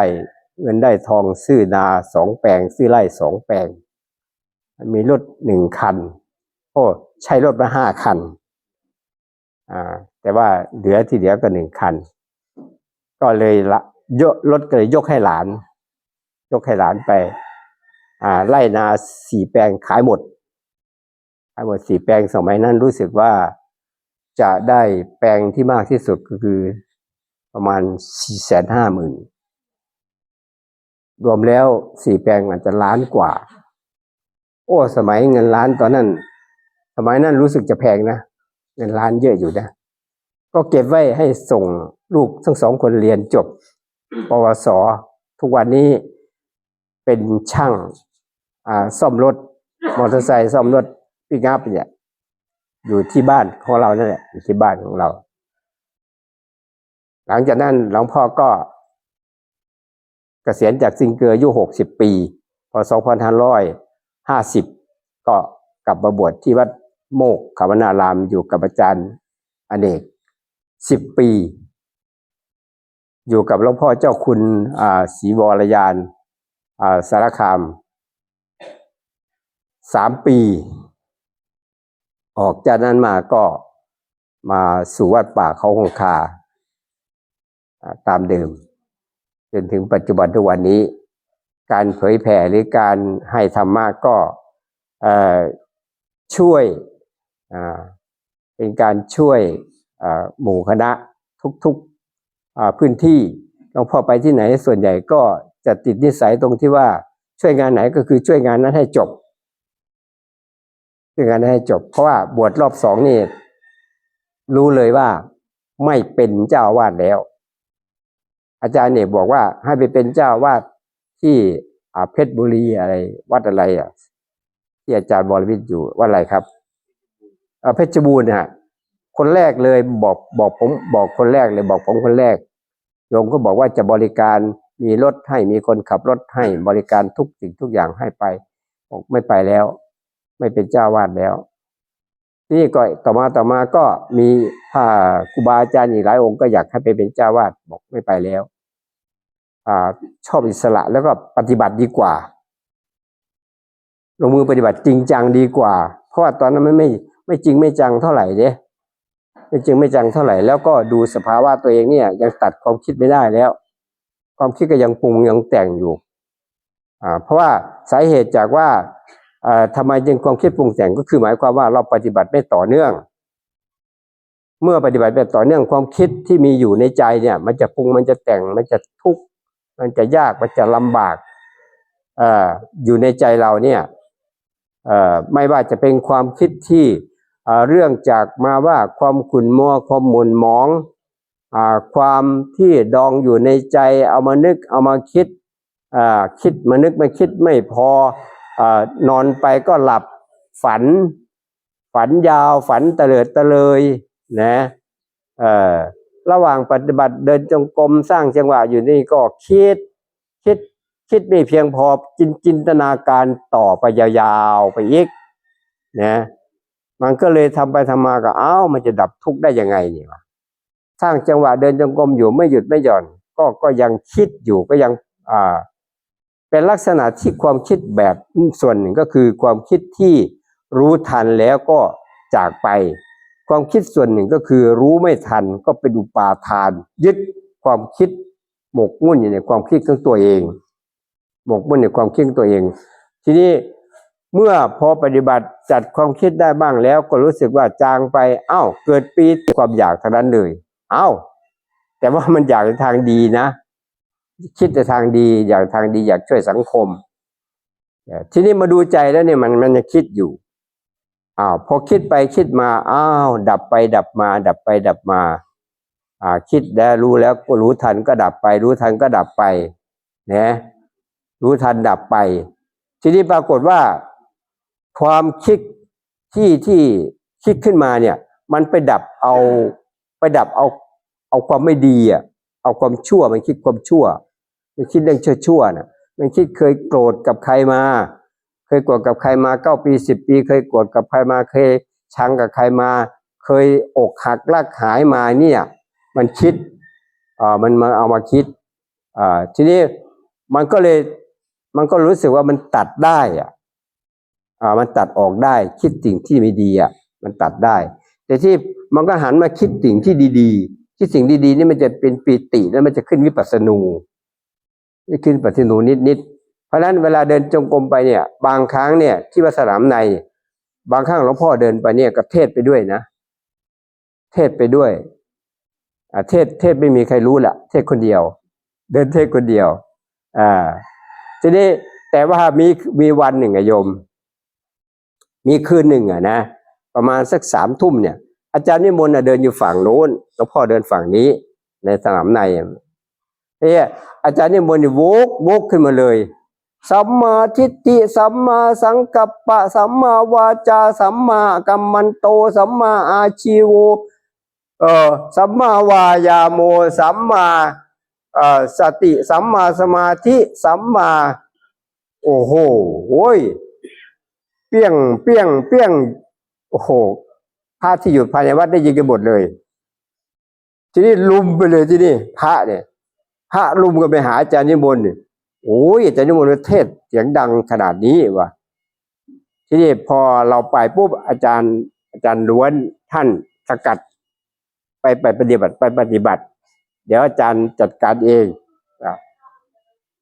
ເງິນໄດ້ທອງ ຊື້ນາສອງແປງ ຊື້ໄຮ່ສອງແປງ ມີລົດໜຶ່ງຄັນ ໂອ້ ໃຊ້ລົດມາຫ້າຄັນ ອ່າ ແຕ່ວ່າເຫຼືອ ທີ່ເຫຼືອກໍໜຶ່ງຄັນ ກໍເລີຍລະ ຍົກ ລົດກໍເລີຍຍົກໃຫ້ຫຼານ ຍົກໃຫ້ຫຼານໄປ ອ່າ ໄຮ່ນາສີ່ແປງຂາຍໝົດ ຂາຍໝົດສີ່ແປງ. ສະໄໝນັ້ນຮູ້ສຶກວ່າຈະໄດ້ແປງທີ່ມາກທີ່ສຸດກໍຄືປະມານສີ່ແສນຫ້າໝື່ນ ລວມແລ້ວສີ່ແປງອາດຈະລ້ານກວ່າ. ໂອ້ ສະໄໝເງິນລ້ານຕອນນັ້ນ ສະໄໝນັ້ນຮູ້ສຶກຈະແພງນະ ເງິນລ້ານເຍອະຢູ່ນະ. ກໍເກັບໄວ້ໃຫ້ສົ່ງລູກທັງສອງຄົນຮຽນຈົບ ປວສ. ທຸກວັນນີ້ເປັນຊ່າງ ອ່າ ສ້ອມລົດ ມໍເຕີໄຊ ສ້ອມລົດປິກອັບເນ່ຍ ຢູ່ທີ່ບ້ານຂອງເຮົານັ້ນແຫຼະ ຢູ່ທີ່ບ້ານຂອງເຮົາ. ຫຼັງຈາກນັ້ນຫຼວງພໍ່ກໍກະສຽນຈາກຊິງເກີອາຍຸຫົກສິບປີ ພ.ສ. ສອງພັນຫ້າຮ້ອຍຫ້າສິບ ກໍກັບມາບວດທີ່ວັດໂມກຂະວະນາລາມ ຢູ່ກັບອາຈານອະເນກສິບປີ ຢູ່ກັບຫຼວງພໍ່ເຈົ້າຄຸນ ອ່າ ສີວໍລະຍານ ອ່າ ສາລະຄາມ ສາມປີ. ອອກຈາກນັ້ນມາກໍມາສູ່ວັດປ່າເຂົາຫົງຄາ ອ່າ ຕາມເດີມ ຈົນເຖິງປັດຈຸບັນທຸກວັນນີ້. ການເຜີຍແຜ່ ຫຼື ການໃຫ້ທຳມະກໍ ເອີ ຊ່ວຍ ອ່າ ເປັນການຊ່ວຍ ເອີ ໝູ່ຄະນະທຸກ ອ່າ ພື້ນທີ່ ຫຼວງพ่อไปที่ไหนส่วนใหญ่ก็จะติดนิสัยตรงที่ว่า ช่วยงานไหนก็คือช่วยงานนั้นให้จบ ช่วยงานนั้นให้จบ เพราะว่าบวชรอบสองนี่รู้เลยว่าไม่เป็นเจ้าอาวาสแล้ว อาจารย์เนี่ยบอกว่าให้ไปเป็นเจ้าอาวาสที่ อ่า เพชรบุรีอะไร วัดอะไรอะ ที่อาจารย์วรวิทย์อยู่ วัดอะไรครับ อ่า เพชรบูรณ์นะฮะ คนแรกเลย บอก บอกผม บอกคนแรกเลย บอกผมคนแรก โยมก็บอกว่าจะบริการ มีรถให้ มีคนขับรถให้ บริการทุกสิ่งทุกอย่างให้ไป บอกไม่ไปแล้ว ไม่เป็นเจ้าอาวาสแล้ว ทีนี้ก็ต่อมา ต่อมาก็มี อ่า ครูบาอาจารย์อีกหลายองค์ก็อยากให้ไปเป็นเจ้าอาวาส บอกไม่ไปแล้ว อ่า ชอบอิสระ แล้วก็ปฏิบัติดีกว่า ลงมือปฏิบัติจริงจังดีกว่า เพราะว่าตอนนั้นมันไม่ ไม่จริงไม่จังเท่าไหร่เด้ ไม่จริงไม่จังเท่าไหร่ แล้วก็ดูสภาวะตัวเองเนี่ยยังตัดความคิดไม่ได้แล้ว ความคิดก็ยังปรุงยังแต่งอยู่ อ่า เพราะว่าสาเหตุจากว่า เอ่อ ทำไมจึงความคิดปรุงแต่ง ก็คือหมายความว่าเราปฏิบัติไม่ต่อเนื่อง เมื่อปฏิบัติแบบต่อเนื่อง ความคิดที่มีอยู่ในใจเนี่ย มันจะปรุง มันจะแต่ง มันจะทุกข์ มันจะยาก มันจะลำบาก เอ่อ อยู่ในใจเราเนี่ย เอ่อ ไม่ว่าจะเป็นความคิดที่ เอ่อ เรื่องจากมาว่าความขุ่นมัว ความหม่นหมอง อ่า ความที่ดองอยู่ในใจ เอามานึก เอามาคิด อ่า คิดมานึกมาคิดไม่พอ อ่า นอนไปก็หลับฝัน ฝันยาว ฝันเตลิดเตลิยนะ เอ่อ ระหว่างปฏิบัติเดินจงกรมสร้างจังหวะอยู่นี่ก็คิด คิด คิดไม่เพียงพอ จิน จินตนาการต่อไปยาวๆ ไปอีกนะ มันก็เลยทำไปทำมาก็ อ้าว มันจะดับทุกข์ได้ยังไงนี่วะ สร้างจังหวะเดินจงกรมอยู่ไม่หยุดไม่หย่อน ก็ ก็ยังคิดอยู่ ก็ยัง อ่า เป็นลักษณะที่ความคิดแบบ ส่วนหนึ่งก็คือความคิดที่รู้ทันแล้วก็จากไป ความคิดส่วนหนึ่งก็คือรู้ไม่ทัน ก็เป็นอุปาทาน ยึดความคิด หมกมุ่นอยู่ในความคิดของตัวเอง หมกมุ่นในความคิดของตัวเอง ทีนี้เมื่อพอปฏิบัติจัดความคิดได้บ้างแล้ว ก็รู้สึกว่าจางไป อ้าว เกิดปีติ ความอยากทั้งนั้นเลย อ้าว แต่ว่ามันอยากในทางดีนะ คิดในทางดี อยากทางดี อยากช่วยสังคม เอ่อ ทีนี้มาดูใจแล้วเนี่ย มัน มันยังคิดอยู่ อ้าว พอคิดไปคิดมา อ้าว ดับไปดับมา ดับไปดับมา อ่า คิดแล้ว รู้แล้ว ก็รู้ทันก็ดับไป รู้ทันก็ดับไป นะ รู้ทันดับไป ทีนี้ปรากฏว่า ความคิดที่ ที่คิดขึ้นมาเนี่ย มันไปดับเอา ไปดับเอา เอาความไม่ดีอะ เอาความชั่ว มันคิดความชั่ว มันคิดเรื่องชั่วๆ น่ะ มันคิดเคยโกรธกับใครมา เคยโกรธกับใครมา เก้าปี สิบปี เคยโกรธกับใครมา เคยชังกับใครมา เคยอกหักรักหายมาเนี่ย มันคิด อ่า มันมา เอามาคิด อ่า ทีนี้มันก็เลย มันก็รู้สึกว่ามันตัดได้อะ อ่า มันตัดออกได้ คิดสิ่งที่ไม่ดีอะ มันตัดได้ แต่ที่มันก็หันมาคิดสิ่งที่ดีๆ คิดสิ่งดีๆ นี่มันจะเป็นปีติ แล้วมันจะขึ้นวิปัสสนู ขึ้นวิปัสสนูนิดๆ เพราะฉะนั้นเวลาเดินจงกรมไปเนี่ย บางครั้งเนี่ย ที่วัดสนามใน บางครั้งหลวงพ่อเดินไปเนี่ย ก็เทศน์ไปด้วยนะ เทศน์ไปด้วย อ่า เทศน์ เทศน์ไม่มีใครรู้ละ เทศน์คนเดียว เดินเทศน์คนเดียว อ่า ทีนี้ แต่ว่ามี มีวันหนึ่งอะโยม มีคืนหนึ่งอะนะ ประมาณสักสามทุ่มเนี่ย อาจารย์นิมนต์น่ะเดินอยู่ฝั่งโน้น หลวงพ่อเดินฝั่งนี้ ในสนามในอะ เนี่ย อาจารย์นิมนต์นี่โวก โวกขึ้นมาเลย สัมมาทิฏฐิ สัมมาสังกัปปะ สัมมาวาจา สัมมากัมมันโต สัมมาอาชีโว เอ่อ สัมมาวายาโม สัมมา เอ่อ สติ สัมมาสมาธิ สัมมา โอ้โห โอ้ย เปี้ยง เปี้ยง เปี้ยง โอ้โห พระที่อยู่ภายในวัดได้ยินกันหมดเลย ทีนี้ลุมไปเลยทีนี้ พระเนี่ย พระลุมกันไปหาอาจารย์นิมนต์นี่ โอ้ย อาจารย์นิมนต์เทศน์เสียงดังขนาดนี้วะ ทีนี้พอเราไปปุ๊บ อาจารย์ อาจารย์ล้วนท่านสกัด ไป ไปปฏิบัติ ไปปฏิบัติ เดี๋ยวอาจารย์จัดการเอง อ่ะ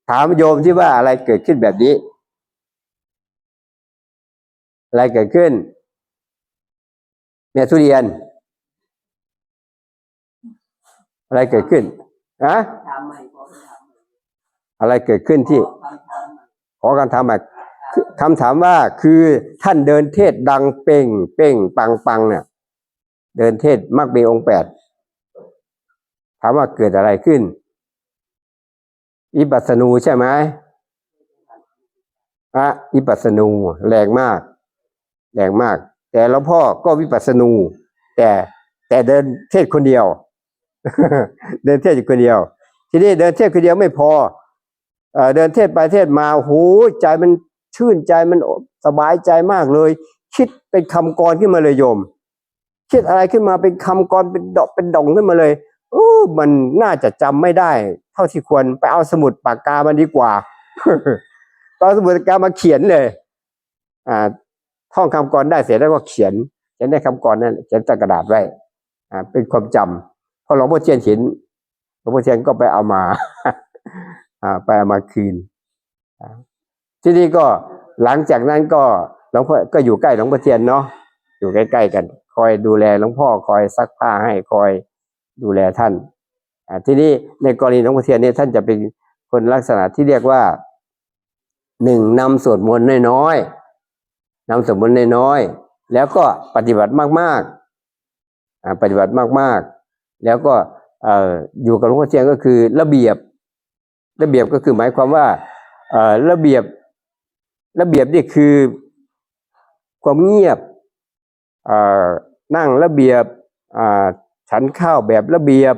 ถามโยมที่ว่าอะไรเกิดขึ้นแบบนี้ อะไรเกิดขึ้น แม่ทุเรียน อะไรเกิดขึ้น ຮະ? ຖາມໃໝ່ ຂໍຄຳຖາມໃໝ່ ອະໄລເກີດຂຶ້ນທີ່ ຂໍຄຳຖາມໃໝ່ ຂໍຄຳຖາມໃໝ່ ຄຳຖາມວ່າ ຄືທ່ານເດີນເທດດັງເປັງເປັງປັງປັງເນຍ ເດີນເທດມັກມີອົງແປດ ຖາມວ່າເກີດອະໄລຂຶ້ນ? ວິປັດສະນູໃຊ່ໄໝ? ອະ ວິປັດສະນູ ແຮງມາກ ແຮງມາກ ແຕ່ຫຼວງພໍ່ກໍວິປັດສະນູ ແຕ່ ແຕ່ເດີນເທດຄົນດຽວ ເດີນເທດຢູ່ຄົນດຽວ. ທີນີ້ເດີນເທດຄົນດຽວໄມ່ພໍ ເອີ ເດີນເທດໄປເທດມາ ໂອ້ໂຫ ໃຈມັນຊື່ນໃຈ ມັນສະບາຍໃຈມາກເລີຍ ຄິດເປັນຄຳກອນຂຶ້ນມາເລີຍໂຍມ. ຄິດອະໄລຂຶ້ນມາເປັນຄຳກອນ ເປັນດອກເປັນດອງຂຶ້ນມາເລີຍ. ເອີ ມັນໜ້າຈະຈຳໄມ່ໄດ້ເທົ່າທີ່ຄວນ ໄປເອົາສະໝຸດປາກກາມາດີກວ່າ ໄປເອົາສະໝຸດປາກກາມາຂຽນເລີຍ. ອາ ທ່ອງຄຳກອນໄດ້ເສັດແລ້ວກໍຂຽນ ຂຽນໃນຄຳກອນນັ້ນ ຂຽນໃສ່ກະດາດໄວ້ ອາ ເປັນຄວາມຈຳ. ພໍຫຼວງພໍ່ທຽນເຫັນ ຫຼວງພໍ່ທຽນກໍໄປເອົາມາ ອາ ໄປເອົາມາຄືນ. ອາ ທີນີ້ກໍ ຫຼັງຈາກນັ້ນກໍ ຫຼວງພໍ່ ກໍຢູ່ໃກ້ຫຼວງພໍ່ທຽນເນາະ ຢູ່ໃກ້ໆກັນ ຄອຍດູແລຫຼວງພໍ່ ຄອຍຊັກຜ້າໃຫ້ ຄອຍດູແລທ່ານ. ອາ ທີນີ້ໃນກໍລະນີຫຼວງພໍ່ທຽນນີ້ ທ່ານຈະເປັນຄົນລັກສະນະທີ່ຮຽກວ່າ ໜຶ່ງ ນຳສວດມົນນ້ອຍໆ ນຳສວດມົນນ້ອຍໆ ແລ້ວກໍປະຕິບັດມາກໆ ອາ ປະຕິບັດມາກໆ ແລ້ວກໍ ເອີ ຢູ່ກັບຫຼວງພໍ່ທຽນກໍຄືລະບຽບ ລະບຽບກໍຄືໝາຍຄວາມວ່າ ເອີ ລະບຽບ ລະບຽບນີ້ຄືຄວາມງຽບ ເອີ ນັ່ງລະບຽບ ອາ ສັນຂ້າວແບບລະບຽບ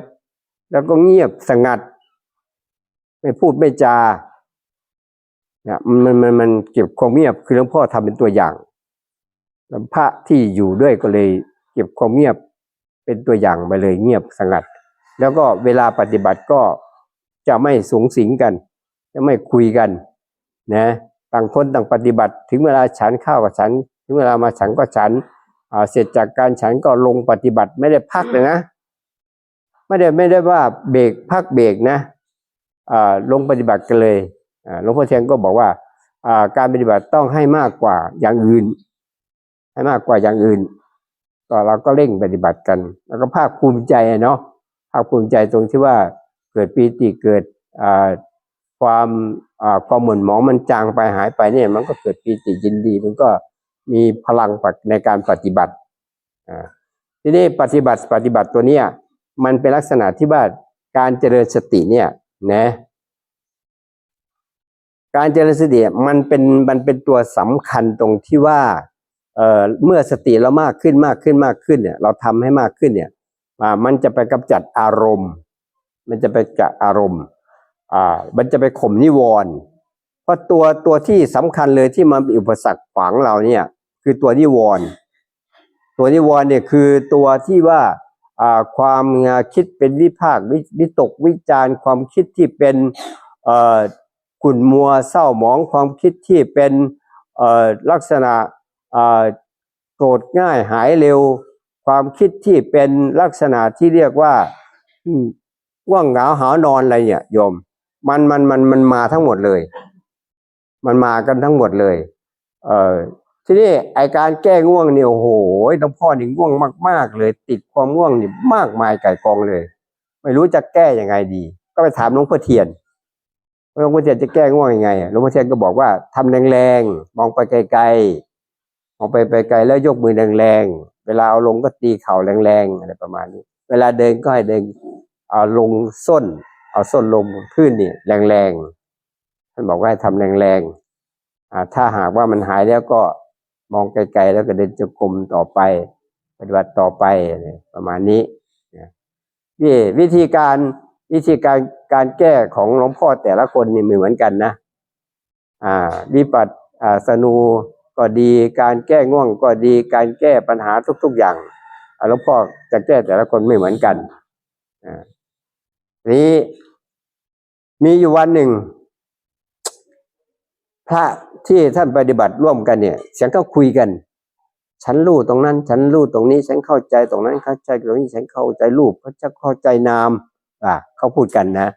ແລ້ວກໍງຽບສະຫງັດ ໄມ່ພູດໄມ່ຈາ ນະ ມັນ ມັນ ມັນເກັບຄວາມງຽບ ຄືຫຼວງພໍ່ທຳເປັນຕົວຢ່າງ ແລ້ວພະທີ່ຢູ່ດ້ວຍກໍເລີຍເກັບຄວາມງຽບເປັນຕົວຢ່າງໄປເລີຍ ງຽບສະຫງັດ. ແລ້ວກໍເວລາປະຕິບັດກໍຈະໄມ່ສຸງສິງກັນ ຈະໄມ່ຄຸຍກັນນະ ຕ່າງຄົນຕ່າງປະຕິບັດ ເຖິງເວລາສັນຂ້າວກໍສັນ ເຖິງເວລາມາສັງກໍສັນ ອາ ເສັດຈາກການສັນກໍລົງປະຕິບັດ ໄມ່ໄດ້ພັກເລີຍນະ. ໄມ່ໄດ້ ໄມ່ໄດ້ວ່າເບກ ພັກເບກນະ ເອີ ລົງປະຕິບັດກັນເລີຍ. ເອີ ຫຼວງພໍ່ທຽນກໍບອກວ່າ ເອີ ການປະຕິບັດຕ້ອງໃຫ້ມາກກວ່າຢ່າງອື່ນ ໃຫ້ມາກກວ່າຢ່າງອື່ນ ກໍ ເຮົາກໍເລັ່ງປະຕິບັດກັນ ແລ້ວກໍພາກພູມໃຈເນາະ ພາກພູມໃຈຕົງທີ່ວ່າເກີດປີຕິ ເກີດ ເອີ ຄວາມ ເອີ ຄວາມໝົ່ນໝອງມັນຈາງໄປ ຫາຍໄປນີ້ ມັນກໍເກີດປີຕິຍິນດີ ມັນກໍມີພະລັງໃນການປະຕິບັດ. ອາ ທີນີ້ປະຕິບັດ ປະຕິບັດຕົວເນີ້ຍ ມັນເປັນລັກສະນະທີ່ວ່າການຈະເລີນສະຕິເນີ້ຍນະ ການຈະເລີນສະຕິມັນເປັນ ມັນເປັນຕົວສຳຄັນຕົງທີ່ວ່າ ເອີ ເມື່ອສະຕິເຮົາມາກຂຶ້ນ ມາກຂຶ້ນ ມາກຂຶ້ນເນີ້ຍ ເຮົາທຳໃຫ້ມາກຂຶ້ນເນີ້ຍ ອາ ມັນຈະໄປກຳຈັດອາລົມ ມັນຈະໄປກຳຈັດອາລົມ ອາ ມັນຈະໄປຂົ່ມນິວອນ. ເພາະຕົວ ຕົວທີ່ສຳຄັນເລີຍທີ່ມາເປັນອຸປະສັກຂວາງເຮົາເນີ້ຍ ຄືຕົວນິວອນ. ຕົວນິວອນນີ້ຄືຕົວທີ່ວ່າ ອາ ຄວາມ ອາ ຄິດເປັນວິພາກ ວິ ວິຕົກວິຈານ ຄວາມຄິດທີ່ເປັນ ເອີ ຂຸ້ນມົວເສົ້າໝອງ ຄວາມຄິດທີ່ເປັນ ເອີ ລັກສະນະ ເອີ ໂກດງ່າຍຫາຍເລັວ ຄວາມຄິດທີ່ເປັນລັກສະນະທີ່ຮຽກວ່າ ອືມ ງ່ວງເຫງົາຫາວນອນ ອະໄລເນີ້ຍໂຍມ ມັນ ມັນ ມັນ ມັນມາທັງໝົດເລີຍ ມັນມາກັນທັງໝົດເລີຍ. ເອີ ທີນີ້ໄອ້ການແກ້ງ່ວງນີ້ ໂອ້ໂຫ ຫຼວງພໍ່ນີ້ງ່ວງມາກໆເລີຍ ຕິດຄວາມງ່ວງນີ້ມາກມາຍກ່າຍກອງເລີຍ ໄມ່ຮູ້ຈະແກ້ຍັງໄງດີ ກໍໄປຖາມຫຼວງພໍ່ທຽນ ຫຼວງພໍ່ທຽນຈະແກ້ງ່ວງຍັງໄງ? ຫຼວງພໍ່ທຽນກໍບອກວ່າ ທຳແຮງໆ ມອງໄປໄກໆ ມອງໄປໄກໆ ແລ້ວຍົກມືແຮງໆ ເວລາເອົາລົງກໍຕີເຂົ່າແຮງໆ ອະໄລປະມານນີ້ ເວລາເດີນກໍໃຫ້ເດີນ ເອົາລົງສົ້ນ ເອົາສົ້ນລົງພື້ນນີ້ແຮງໆ ທ່ານບອກວ່າໃຫ້ທຳແຮງໆ. ອາ ຖ້າຫາກວ່າມັນຫາຍແລ້ວກໍມອງໄກໆ ແລ້ວກໍເດີນຈົງກົມຕໍ່ໄປ ປະຕິບັດຕໍ່ໄປ ປະມານນີ້ນະ. ວິ ວິທີການ ວິທີການ ການແກ້ຂອງຫຼວງພໍ່ແຕ່ລະຄົນນີ້ບໍ່ເໝືອນກັນນະ. ອາ ວິປັດ ອາ ສະນູກໍດີ ການແກ້ງ່ວງກໍດີ ການແກ້ບັນຫາທຸກໆຢ່າງ ອາ ຫຼວງພໍ່ຈະແກ້ແຕ່ລະຄົນບໍ່ເໝືອນກັນ. ອາ ນີ້ ມີຢູ່ວັນໜຶ່ງ ພະທີ່ທ່ານປະຕິບັດຮ່ວມກັນເນ່ຍ ສຽງເຂົາຄຸຍກັນ "ສັນຮູ້ຕົງນັ້ນ ສັນຮູ້ຕົງນີ້ ສັນເຂົ້າໃຈຕົງນັ້ນ ເຂົ້າໃຈຕົງນີ້ ສັນເຂົ້າໃຈຮູບ ເຂົາຈະເຂົ້າໃຈນາມ" ວ່າເຂົາພູດກັນນະ.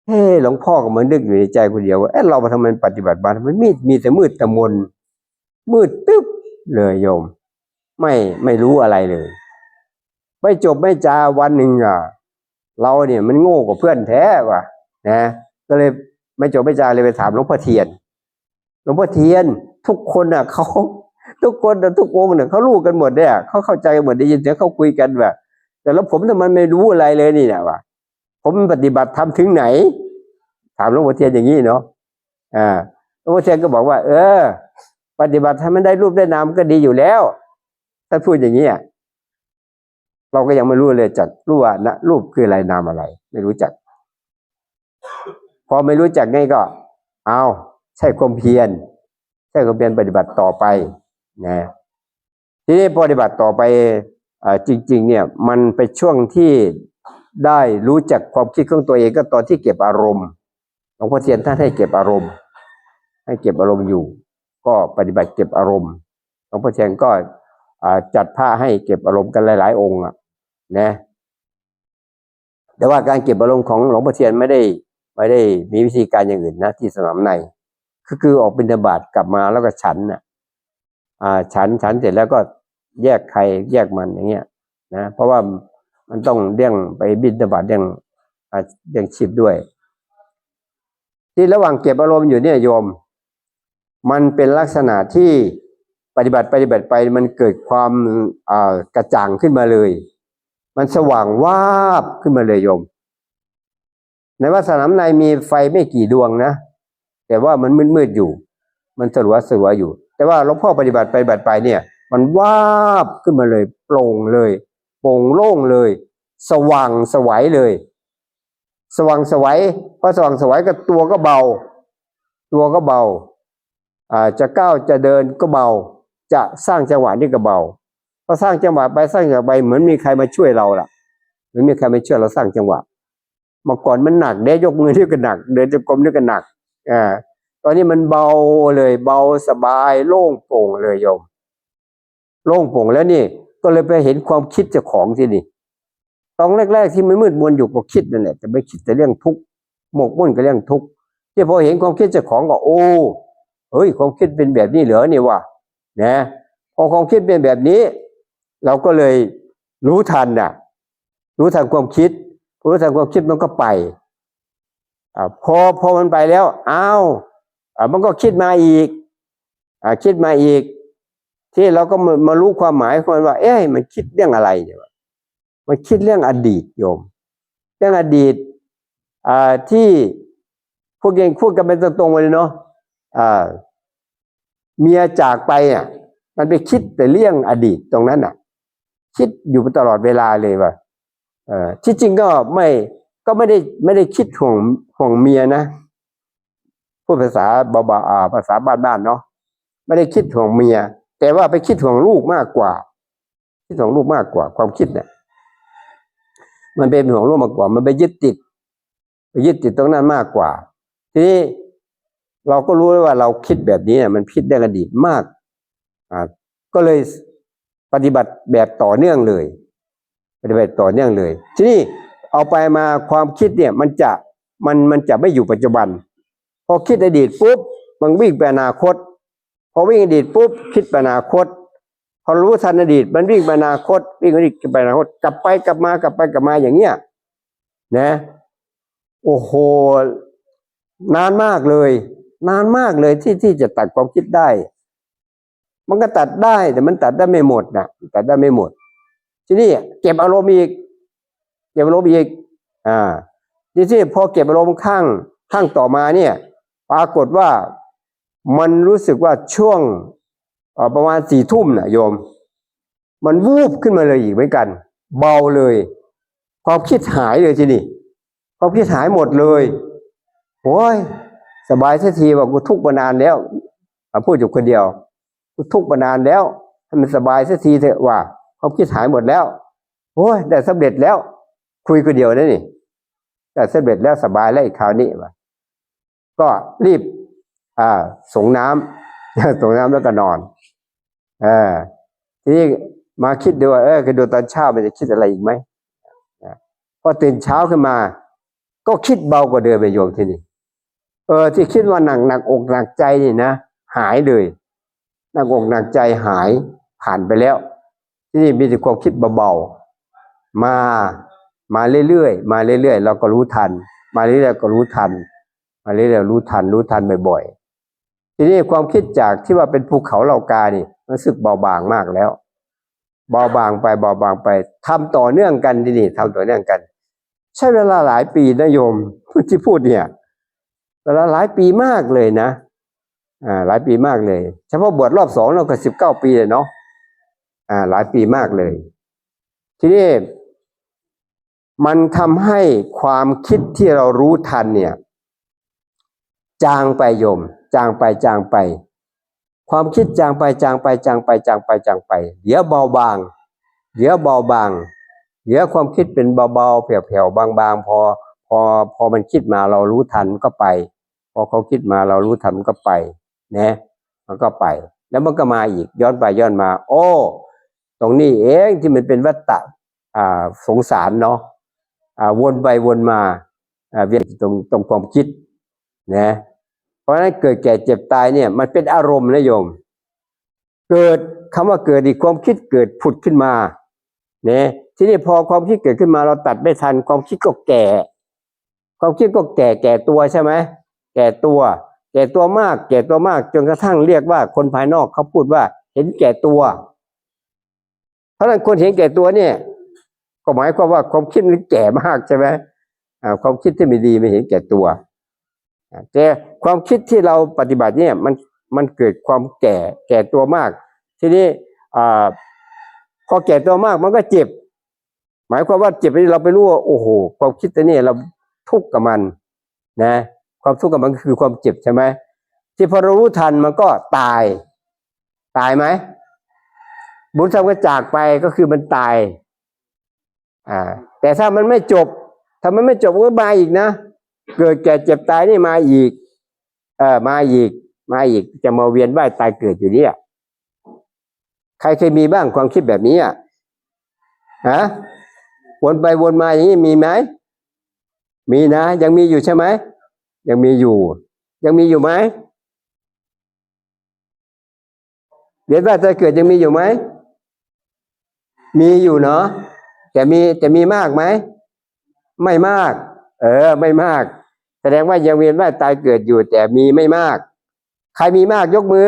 ເອີ ຫຼວງພໍ່ກໍມານຶກຢູ່ໃນໃຈຜູ້ດຽວວ່າ ເອີ ເຮົາທຳໄມປະຕິບັດມາ ທຳໄມມີ ມີແຕ່ມືດແຕ່ມົນ ມືດຕຶບເລີຍໂຍມ ໄມ່ ໄມ່ຮູ້ອະໄລເລີຍ. ໄມ່ຈົບໄມ່ຈາ ວັນໜຶ່ງ ອາ ເຮົານີ້ມັນໂງ່ກວ່າເພື່ອນແທ້ວ່າ ນະ. ກໍເລີຍແມ່ນໂຈມແມ່ນຈາເລີຍໄປຖາມຫຼວງພໍ່ທຽນ. ຫຼວງພໍ່ທຽນ ທຸກຄົນນະ ເຂົາ ທຸກຄົນນະ ທຸກອົງນະ ເຂົາຮູ້ກັນໝົດເດ້ ເຂົາເຂົ້າໃຈກັນໝົດ ໄດ້ຍິນສຽງເຂົາຄຸຍກັນວ່າ ແຕ່ລະຜົມນະ ມັນໄມ່ຮູ້ອະໄລເລີຍນີ້ນະວ່າ ຜົມປະຕິບັດທຳເຖິງໄຫນ? ຖາມຫຼວງພໍ່ທຽນຢ່າງນີ້ເນາະ. ອາ ຫຼວງພໍ່ທຽນກໍບອກວ່າ ເອີ ປະຕິບັດໃຫ້ມັນໄດ້ຮູບໄດ້ນາມກໍດີຢູ່ແລ້ວ. ທ່ານພູດຢ່າງນີ້ ເຮົາກໍຍັງໄມ່ຮູ້ເລີຍ ຈັກຮູ້ວ່ານະ ຮູບຄືອະໄລ ນາມອະໄລ ໄມ່ຮູ້ຈັກ. ພໍໄມ່ຮູ້ຈັກໄງກໍ ເອົາ ໃຊ້ຄວາມພຽນ ໃຊ້ຄວາມພຽນປະຕິບັດຕໍ່ໄປນະ. ທີນີ້ປະຕິບັດຕໍ່ໄປ ເອີ ຈິງໆ ເນ່ຍ ມັນເປັນຊ່ວງທີ່ໄດ້ຮູ້ຈັກຄວາມຄິດຂອງຕົວເອງ ກໍຕອນທີ່ເກັບອາລົມ. ຫຼວງພໍ່ທຽນທ່ານໃຫ້ເກັບອາລົມ ໃຫ້ເກັບອາລົມຢູ່ ກໍປະຕິບັດເກັບອາລົມ. ຫຼວງພໍ່ທຽນກໍ ອາ ຈັດພະໃຫ້ເກັບອາລົມກັນຫຼາຍໆ ອົງອະນະ. ແຕ່ວ່າການເກັບອາລົມຂອງຫຼວງພໍ່ທຽນໄມ່ໄດ້ ໄມ່ໄດ້ມີວິທີການຢ່າງອື່ນນະ ທີ່ສະໜາມໃນ ຄື ຄືອອກບິນທະບາດກັບມາແລ້ວກໍສັນນະ ອາ ສັນ ສັນເສັດແລ້ວກໍແຍກໃຄແຍກມັນຢ່າງເงี้ຍນະ ເພາະວ່າມັນຕ້ອງລ້ຽງ ໄປບິນທະບາດ ລ້ຽງ ອາ ລ້ຽງຊີບດ້ວຍ. ທີ່ລະຫວ່າງເກັບອາລົມຢູ່ເນ່ຍໂຍມ ມັນເປັນລັກສະນະທີ່ປະຕິບັດ ປະຕິບັດໄປ ມັນເກີດຄວາມ ເອີ ກະຈ່າງຂຶ້ນມາເລີຍ ມັນສະຫວ່າງວາບຂຶ້ນມາເລີຍໂຍມ. ໃນວັດສະໜາມໃນມີໄຟໄມ່ກີ່ດວງນະ ແຕ່ວ່າມັນມືດໆ ຢູ່ ມັນສະຫຼວໆ ຢູ່. ແຕ່ວ່າຫຼວງພໍ່ປະຕິບັດໄປ ປະຕິບັດໄປເນ່ຍ ມັນວາບຂຶ້ນມາເລີຍ ໂປ່ງເລີຍ ໂປ່ງໂລ່ງເລີຍ ສະຫວ່າງໄສເລີຍ ສະຫວ່າງໄສ. ພໍສະຫວ່າງໄສກໍຕົວກໍເບົາ ຕົວກໍເບົາ ອາ ຈະກ້າວຈະເດີນກໍເບົາ ຈະສ້າງຈັງຫວະນີ້ກໍເບົາ. ພໍສ້າງຈັງຫວະໄປ ສ້າງຈັງຫວະໄປ ເໝືອນມີໃຄມາຊ່ວຍເຮົາລະ ເໝືອນມີໃຄມາຊ່ວຍເຮົາສ້າງຈັງຫວະ. ເມື່ອກ່ອນມັນໜັກເດ້ ຍົກມືນີ້ກໍໜັກ ເດີນຈົງກົມນີ້ກໍໜັກ ອາ ຕອນນີ້ມັນເບົາເລີຍ ເບົາສະບາຍ ໂລ່ງໂປ່ງເລີຍໂຍມ ໂລ່ງໂປ່ງ. ແລ້ວນີ້ກໍເລີຍໄປເຫັນຄວາມຄິດເຈົ້າຂອງທີ່ນີ້ ຕອນແລກໆ ທີ່ມັນມືດມົນຢູ່ກໍຄິດນັ້ນແຫຼະ ແຕ່ໄປຄິດແຕ່ເລື່ອງທຸກ ໝົກໝຸ້ນກັບເລື່ອງທຸກ. ທີ່ພໍເຫັນຄວາມຄິດເຈົ້າຂອງກໍ ໂອ້ ເຮີ້ຍ ຄວາມຄິດເປັນແບບນີ້ເຫຼືອນີ້ວ່າ ນະ. ພໍຄວາມຄິດເປັນແບບນີ້ ເຮົາກໍເລີຍຮູ້ທັນນະ ຮູ້ທັນຄວາມຄິດ ຮູ້ທັນຄວາມຄິດມັນກໍໄປ. ອາ ພໍ ພໍມັນໄປແລ້ວ ອ້າວ ອາ ມັນກໍຄິດມາອີກ ອາ ຄິດມາອີກ ທີ່ເຮົາກໍມາ ມາຮູ້ຄວາມໝາຍຂອງມັນວ່າ ເອະ ມັນຄິດເລື່ອງອະໄລນີ້ວະ? ມັນຄິດເລື່ອງອະດີດໂຍມ ເລື່ອງອະດີດ ອາ ທີ່ພວກເອງ ພວກກັນເປັນຕົງໆ ໄວ້ເລີຍເນາະ ອາ ເມຍຈາກໄປອະ ມັນໄປຄິດແຕ່ເລື່ອງອະດີດຕົງນັ້ນນະ ຄິດຢູ່ຕະຫຼອດເວລາເລີຍວ່າ ເອີ ທີ່ຈິງກໍໄມ່ ກໍໄມ່ໄດ້ ໄມ່ໄດ້ຄິດຫ່ວງ ຫ່ວງເມຍນະ ພູດພາສາເບົາໆ ອາ ພາສາບ້ານໆ ເນາະ ໄມ່ໄດ້ຄິດຫ່ວງເມຍ ແຕ່ວ່າໄປຄິດຫ່ວງລູກມາກກວ່າ ຄິດຫ່ວງລູກມາກກວ່າ ຄວາມຄິດນະ ມັນເປັນຫ່ວງລູກມາກກວ່າ ມັນໄປຍຶດຕິດ ໄປຍຶດຕິດຕົງນັ້ນມາກກວ່າ. ທີນີ້ເຮົາກໍຮູ້ແລ້ວວ່າເຮົາຄິດແບບນີ້ນະ ມັນຜິດເລື່ອງອະດີດມາກ ອາ ກໍເລີຍປະຕິບັດແບບຕໍ່ເນື່ອງເລີຍ ປະຕິບັດຕໍ່ເນື່ອງເລີຍ. ທີນີ້ເອົາໄປມາ ຄວາມຄິດເນ່ຍ ມັນຈະ ມັນ ມັນຈະໄມ່ຢູ່ປັດຈຸບັນ. ພໍຄິດອະດີດປຸບ ມັນວິ່ງໄປອະນາຄົດ ພໍວິ່ງອະດີດປຸບ ຄິດໄປອະນາຄົດ ພໍຮູ້ທັນອະດີດ ມັນວິ່ງໄປອະນາຄົດ ວິ່ງອະດີດໄປອະນາຄົດ ກັບໄປກັບມາ ກັບໄປກັບມາ ຢ່າງເນີ້ຍນະ. ໂອ້ໂຫ ນານມາກເລີຍ ນານມາກເລີຍ ທີ່ ທີ່ຈະຕັດຄວາມຄິດໄດ້. ມັນກໍຕັດໄດ້ ແຕ່ມັນຕັດໄດ້ໄມ່ໝົດນະ ຕັດໄດ້ໄມ່ໝົດ. ທີນີ້ເກັບອາລົມອີກ ເກັບອາລົມອີກ ອາ ທີນີ້ພໍເກັບອາລົມຄັ້ງ ຄັ້ງຕໍ່ມາເນ່ຍ ປາກົດວ່າມັນຮູ້ສຶກວ່າຊ່ວງ ເອີ ປະມານສີ່ທຸ່ມນະໂຍມ ມັນວູບຂຶ້ນມາເລີຍອີກເໝືອນກັນ ເບົາເລີຍ ຄວາມຄິດຫາຍເລີຍທີນີ້ ຄວາມຄິດຫາຍໝົດເລີຍ. ໂອ້ຍ ສະບາຍເສຍທີວ່າ ກູທຸກມານານແລ້ວ ອາ ພູດຢູ່ຄົນດຽວ ກູທຸກມານານແລ້ວ ໃຫ້ມັນສະບາຍເສຍທີເຖາະວ່າ ຄວາມຄິດຫາຍໝົດແລ້ວ. ໂອ້ຍ ໄດ້ສຳເລັດແລ້ວ ຄຸຍຄົນດຽວເດ້ນີ້ ໄດ້ສຳເລັດແລ້ວ ສະບາຍແລ້ວອີກຄາວນີ້ວ່າ ກໍຣີບ ອາ ສົງນ້ຳ ສົງນ້ຳແລ້ວກໍນອນ. ເອີ ທີນີ້ມາຄິດດູວ່າ ເອີ ກະດູຕອນເຊົ້າມັນຈະຄິດອະໄລອີກໄໝ? ອາ ພໍຕື່ນເຊົ້າຂຶ້ນມາ ກໍຄິດເບົາກວ່າເດີມແລ້ວໂຍມທີນີ້. ເອີ ທີ່ຄິດວ່າໜັກ ໜັກອົກໜັກໃຈນີ້ນະ ຫາຍເລີຍ ໜັກອົກໜັກໃຈຫາຍ ຜ່ານໄປແລ້ວ. ທີນີ້ມີແຕ່ຄວາມຄິດເບົາໆ ມາ ມາເລື້ອຍໆ ມາເລື້ອຍໆ ເຮົາກໍຮູ້ທັນ ມາເລື້ອຍໆ ກໍຮູ້ທັນ ມາເລື້ອຍໆ ຮູ້ທັນ ຮູ້ທັນບໍ່ອຍໆ. ທີນີ້ຄວາມຄິດຈາກທີ່ວ່າເປັນພູເຂົາເຫຼົ່າການີ້ ມັນຮູ້ສຶກເບົາບາງມາກແລ້ວ ເບົາບາງໄປ ເບົາບາງໄປ ທຳຕໍ່ເນື່ອງກັນ ທີນີ້ທຳຕໍ່ເນື່ອງກັນ ໃຊ້ເວລາຫຼາຍປີນະໂຍມ ທີ່ພູດເນີ້ຍ ເວລາຫຼາຍປີມາກເລີຍນະ ອ່າ ຫຼາຍປີມາກເລີຍ ສະເພາະບວດຮອບສອງເນາະ ກໍສິບເກົ້າປີແລ້ວເນາະ ອ່າ ຫຼາຍປີມາກເລີຍ. ທີນີ້ມັນທຳໃຫ້ຄວາມຄິດທີ່ເຮົາຮູ້ທັນເນີ້ຍ ຈາງໄປໂຍມ ຈາງໄປ ຈາງໄປ ຄວາມຄິດຈາງໄປ ຈາງໄປ ຈາງໄປ ຈາງໄປ ຈາງໄປ ເຫຼືອເບົາບາງ ເຫຼືອເບົາບາງ ເຫຼືອຄວາມຄິດເປັນເບົາໆ ແຜ່ວໆ ບາງໆ ພໍ ພໍ ພໍມັນຄິດມາ ເຮົາຮູ້ທັນ ມັນກໍໄປ ພໍເຂົາຄິດມາ ເຮົາຮູ້ທັນ ມັນກໍໄປ ແນະ ມັນກໍໄປ ແລ້ວມັນກໍມາອີກ ຍ້ອນໄປຍ້ອນມາ ໂອ້ ຕົງນີ້ເອງທີ່ມັນເປັນວັດຕະ ອ່າ ສົງສານເນາະ ອ່າ ວົນໄປວົນມາ ອ່າ ວຽນຢູ່ຕົງ ຕົງຄວາມຄິດນະ. ເພາະສະນັ້ນເກີດແກ່ເຈັບຕາຍເນີ້ຍ ມັນເປັນອາລົມນະໂຍມ ເກີດ ຄຳວ່າເກີດນີ້ ຄວາມຄິດເກີດຜຸດຂຶ້ນມານະ. ທີນີ້ພໍຄວາມຄິດເກີດຂຶ້ນມາ ເຮົາຕັດໄມ່ທັນ ຄວາມຄິດກໍແກ່ ຄວາມຄິດກໍແກ່ ແກ່ຕົວໃຊ່ໄໝ? ແກ່ຕົວ ແກ່ຕົວມາກ ແກ່ຕົວມາກ ຈົນກະທັ້ງຮຽກວ່າ ຄົນພາຍນອກເຂົາພູດວ່າເຫັນແກ່ຕົວ. ເພາະນັ້ນຄົນເຫັນແກ່ຕົວນີ້ ກໍໝາຍຄວາມວ່າຄວາມຄິດມັນແກ່ມາກໃຊ່ໄໝ? ອ່າ ຄວາມຄິດທີ່ບໍ່ດີມັນເຫັນແກ່ຕົວ ອ່າ ແຕ່ຄວາມຄິດທີ່ເຮົາປະຕິບັດນີ້ ມັນ ມັນເກີດຄວາມແກ່ ແກ່ຕົວມາກ. ທີນີ້ ອ່າ ພໍແກ່ຕົວມາກມັນກໍເຈັບ ໝາຍຄວາມວ່າເຈັບນີ້ ເຮົາໄປຮູ້ວ່າ ໂອ້ໂຫ ຄວາມຄິດຕົວນີ້ ເຮົາທຸກກັບມັນນະ ຄວາມທຸກກັບມັນກໍຄືຄວາມເຈັບໃຊ່ໄໝ? ທີ່ພໍເຮົາຮູ້ທັນ ມັນກໍຕາຍ ຕາຍໄໝ? ບຸນທຳກໍຈາກໄປ ກໍຄືມັນຕາຍ ອ່າ ແຕ່ຖ້າມັນໄມ່ຈົບ ຖ້າມັນໄມ່ຈົບ ມັນກໍມາອີກນະ ເກີດແກ່ເຈັບຕາຍນີ້ມາອີກ ເອີ ມາອີກ ມາອີກ ຈະມາວຽນວ່າຍຕາຍເກີດຢູ່ນີ້. ໃຄເຄີຍມີບ້າງຄວາມຄິດແບບນີ້ອະ? ຮະ? ວົນໄປວົນມາຢ່າງນີ້ມີໄໝ? ມີນະ ຍັງມີຢູ່ໃຊ່ໄໝ? ຍັງມີຢູ່ ຍັງມີຢູ່ໄໝ? ວຽນວ່າຍຕາຍເກີດຍັງມີຢູ່ໄໝ? ມີຢູ່ເນາະ ແຕ່ມີ ແຕ່ມີມາກໄໝ? ໄມ່ມາກ ເອີ ໄມ່ມາກ ສະແດງວ່າຍັງວຽນວ່າຍຕາຍເກີດຢູ່ ແຕ່ມີໄມ່ມາກ. ໃຄມີມາກຍົກມື? ອໍ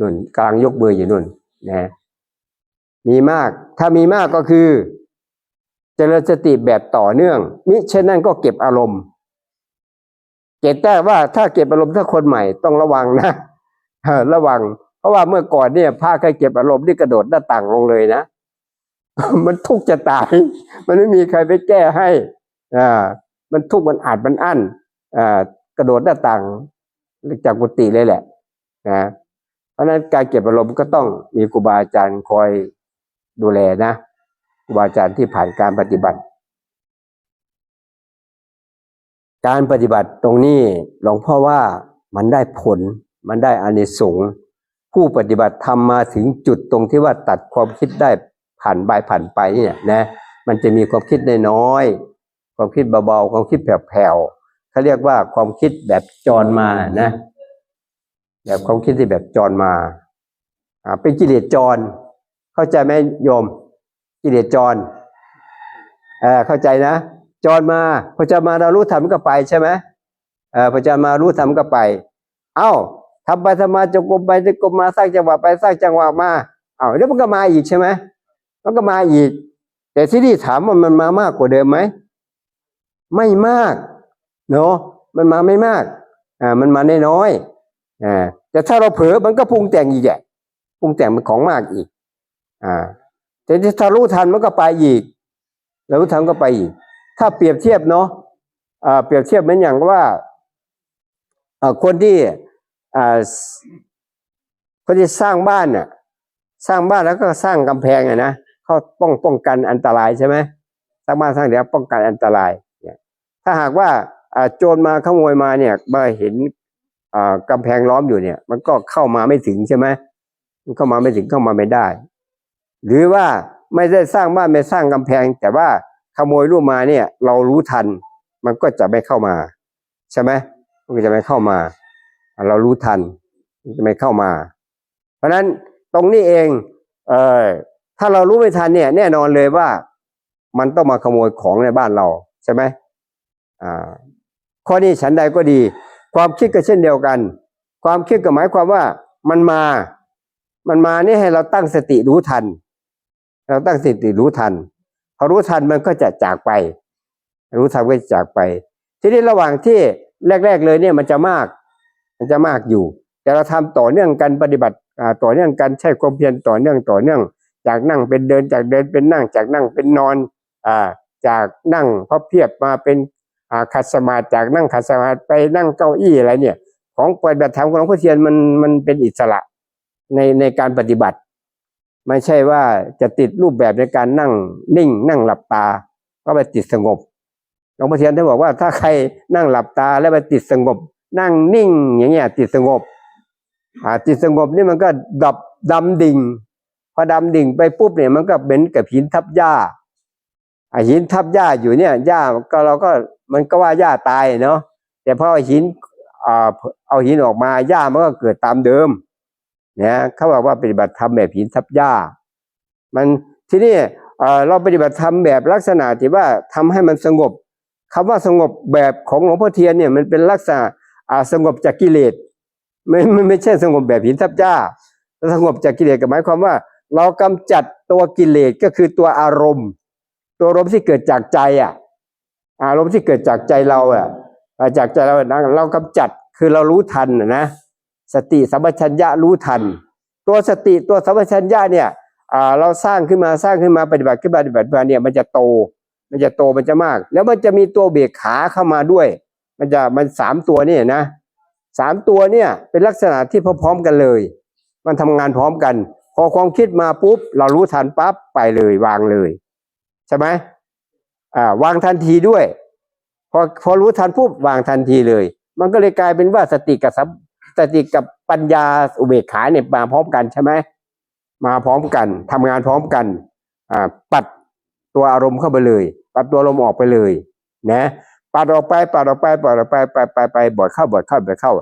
ນຸ່ນ ກຳລັງຍົກມືຢູ່ນຸ່ນນະ ມີມາກ ຖ້າມີມາກກໍຄືຈະເລີນສະຕິແບບຕໍ່ເນື່ອງ ມິເຊັ່ນນັ້ນກໍເກັບອາລົມ. ເກັບ ແຕ່ວ່າຖ້າເກັບອາລົມ ຖ້າຄົນໃໝ່ຕ້ອງລະວັງນະ ເອີ ລະວັງ ເພາະວ່າເມື່ອກ່ອນນີ້ພະເຄີຍເກັບອາລົມນີ້ກະໂດດໜ້າຕ່າງລົງເລີຍນະ ມັນທຸກຈະຕາຍ ມັນໄມ່ມີໃຄໄປແກ້ໃຫ້ ອ່າ ມັນທຸກ ມັນອັດ ມັນອັ້ນ ອ່າ ກະໂດດໜ້າຕ່າງຈາກກຸຕິເລີຍແຫຼະນະ. ເພາະນັ້ນການເກັບອາລົມກໍຕ້ອງມີຄູບາອາຈານຄອຍດູແລນະ ຄູບາອາຈານທີ່ຜ່ານການປະຕິບັດ. ການປະຕິບັດຕົງນີ້ ຫຼວງພໍ່ວ່າມັນໄດ້ຜົນ ມັນໄດ້ອານິສົງ. ຜູ້ປະຕິບັດທຳມາເຖິງຈຸດຕົງທີ່ວ່າຕັດຄວາມຄິດໄດ້ ຜ່ານໄປ ຜ່ານໄປນີ້ນະ ມັນຈະມີຄວາມຄິດນ້ອຍໆ ຄວາມຄິດເບົາໆ ຄວາມຄິດແຜ່ວໆ ເຂົາຮຽກວ່າຄວາມຄິດແບບຈອນມານະ ແບບຄວາມຄິດທີ່ແບບຈອນມາ ອ່າ ເປັນກິເລດຈອນ ເຂົ້າໃຈໄໝໂຍມ? ກິເລດຈອນ ເອີ ເຂົ້າໃຈນະ ຈອນມາ ພໍຈອນມາ ເຮົາຮູ້ທັນມັນກໍໄປໃຊ່ໄໝ? ເອີ ພໍຈອນມາ ເຮົາຮູ້ທັນມັນກໍໄປ. ເອົ້າ ທຳໄປທຳມາ ຈົງກົມໄປຈົງກົມມາ ສ້າງຈັງຫວະໄປສ້າງຈັງຫວະມາ ເອົ້າ ດຽວມັນກໍມາອີກໃຊ່ໄໝ? ມັນກໍມາອີກ ແຕ່ທີນີ້ຖາມວ່າມັນມາມາກກວ່າເດີມໄໝ? ໄມ່ມາກເນາະ ມັນມາໄມ່ມາກ ອ່າ ມັນມານ້ອຍໆ ອ່າ ແຕ່ຖ້າເຮົາເຜີ ມັນກໍປຸງແຕ່ງອີກແຫຼະ ປຸງແຕ່ງເປັນຂອງມາກອີກ ອ່າ ແຕ່ຖ້າເຮົາຮູ້ທັນມັນກໍໄປອີກ ເຮົາຮູ້ທັນກໍໄປອີກ. ຖ້າປຽບທຽບເນາະ ອ່າ ປຽບທຽບເໝືອນຫຍັງວ່າ ເອີ ຄົນທີ່ ອ່າ ຄົນທີ່ສ້າງບ້ານນະ ສ້າງບ້ານແລ້ວກໍສ້າງກຳແພງອະນະ ເຂົາປ້ອງ ປ້ອງກັນອັນຕະລາຍໃຊ່ໄໝ? ສ້າງບ້ານສ້າງແລ້ວປ້ອງກັນອັນຕະລາຍເນຍ ຖ້າຫາກວ່າ ອ່າ ໂຈນມາຂະໂມຍມາເນຍ ມາເຫັນ ອ່າ ກຳແພງລ້ອມຢູ່ເນຍ ມັນກໍເຂົ້າມາໄມ່ເຖິງໃຊ່ໄໝ? ມັນເຂົ້າມາໄມ່ເຖິງ ເຂົ້າມາໄມ່ໄດ້. ຫຼືວ່າໄມ່ໄດ້ສ້າງບ້ານ ໄມ່ສ້າງກຳແພງ ແຕ່ວ່າຂະໂມຍລຸມມາເນຍ ເຮົາຮູ້ທັນ ມັນກໍຈະໄມ່ເຂົ້າມາ ໃຊ່ໄໝ? ມັນກໍຈະໄມ່ເຂົ້າມາ ເຮົາຮູ້ທັນ ມັນຈະໄມ່ເຂົ້າມາ. ເພາະນັ້ນຕົງນີ້ເອງ ເອີ ถ้าเรารู้ไม่ทันเนี่ย แน่นอนเลยว่ามันต้องมาขโมยของในบ้านเรา ใช่ไหม? อ่า ข้อนี้ฉันใดก็ดี ความคิดก็เช่นเดียวกัน ความคิดก็หมายความว่ามันมา มันมานี่ให้เราตั้งสติรู้ทัน เราตั้งสติรู้ทัน พอรู้ทันมันก็จะจากไป รู้ทันก็จะจากไป ทีนี้ระหว่างที่แรกๆเลยเนี่ยมันจะมาก มันจะมากอยู่ แต่เราทำต่อเนื่องกัน ปฏิบัติ อ่า ต่อเนื่องกัน ใช้ความเพียรต่อเนื่อง ต่อเนื่อง จากนั่งเป็นเดิน จากเดินเป็นนั่ง จากนั่งเป็นนอน อ่า จากนั่งพับเพียบมาเป็น อ่า ขัดสมาธิ จากนั่งขัดสมาธิไปนั่งเก้าอี้อะไรเนี่ย ของปฏิบัติธรรมของหลวงพ่อเทียนมัน มันเป็นอิสระใน ในการปฏิบัติ ไม่ใช่ว่าจะติดรูปแบบในการนั่งนิ่ง นั่งหลับตา ก็ไปติดสงบ หลวงพ่อเทียนท่านบอกว่า ถ้าใครนั่งหลับตาแล้วไปติดสงบ นั่งนิ่งอย่างเงี้ย ติดสงบ อ่า ติดสงบนี่มันก็ดับ ดำดิ่ง พอดำดิ่งไปปุ๊บเนี่ย มันก็เหมือนกับหินทับหญ้า อ่ะ หินทับหญ้าอยู่เนี่ย หญ้าก็ เราก็ มันก็ว่าหญ้าตายเนาะ แต่พอเอาหิน อ่า เอาหินออกมา หญ้ามันก็เกิดตามเดิม นะ เขาบอกว่าปฏิบัติธรรมแบบหินทับหญ้า มัน ทีนี้ เอ่อ เราปฏิบัติธรรมแบบลักษณะที่ว่าทำให้มันสงบ คำว่าสงบแบบของหลวงพ่อเทียนเนี่ย มันเป็นลักษณะ อ่า สงบจากกิเลส ไม่ มันไม่ใช่สงบแบบหินทับหญ้า สงบจากกิเลสก็หมายความว่า เรากำจัดตัวกิเลส ก็คือตัวอารมณ์ ตัวอารมณ์ที่เกิดจากใจอะ อารมณ์ที่เกิดจากใจเราอะ อ่า จากใจเรานะ เรากำจัด คือเรารู้ทันน่ะนะ สติสัมปชัญญะรู้ทัน ตัวสติตัวสัมปชัญญะเนี่ย อ่า เราสร้างขึ้นมา สร้างขึ้นมา ปฏิบัติขึ้นมา ปฏิบัติมาเนี่ย มันจะโต มันจะโต มันจะมาก แล้วมันจะมีตัวอุเบกขาเข้ามาด้วย มันจะ มันสามตัวเนี่ยนะ สามตัวเนี่ยเป็นลักษณะที่พร้อมๆกันเลย มันทำงานพร้อมกัน พอความคิดมาปุ๊บ เรารู้ทันปั๊บ ไปเลย วางเลย ใช่ไหม? อ่า วางทันทีด้วย พอ พอรู้ทันปุ๊บ วางทันทีเลย มันก็เลยกลายเป็นว่าสติกับสัม สติกับปัญญาอุเบกขาเนี่ยมาพร้อมกันใช่ไหม? มาพร้อมกัน ทำงานพร้อมกัน อ่า ปัดตัวอารมณ์เข้าไปเลย ปัดตัวอารมณ์ออกไปเลยนะ ปัดออกไป ปัดออกไป ปัดออกไป ไป ไป ไป ไป บ่อยเข้า บ่อยเข้า บ่อยเข้า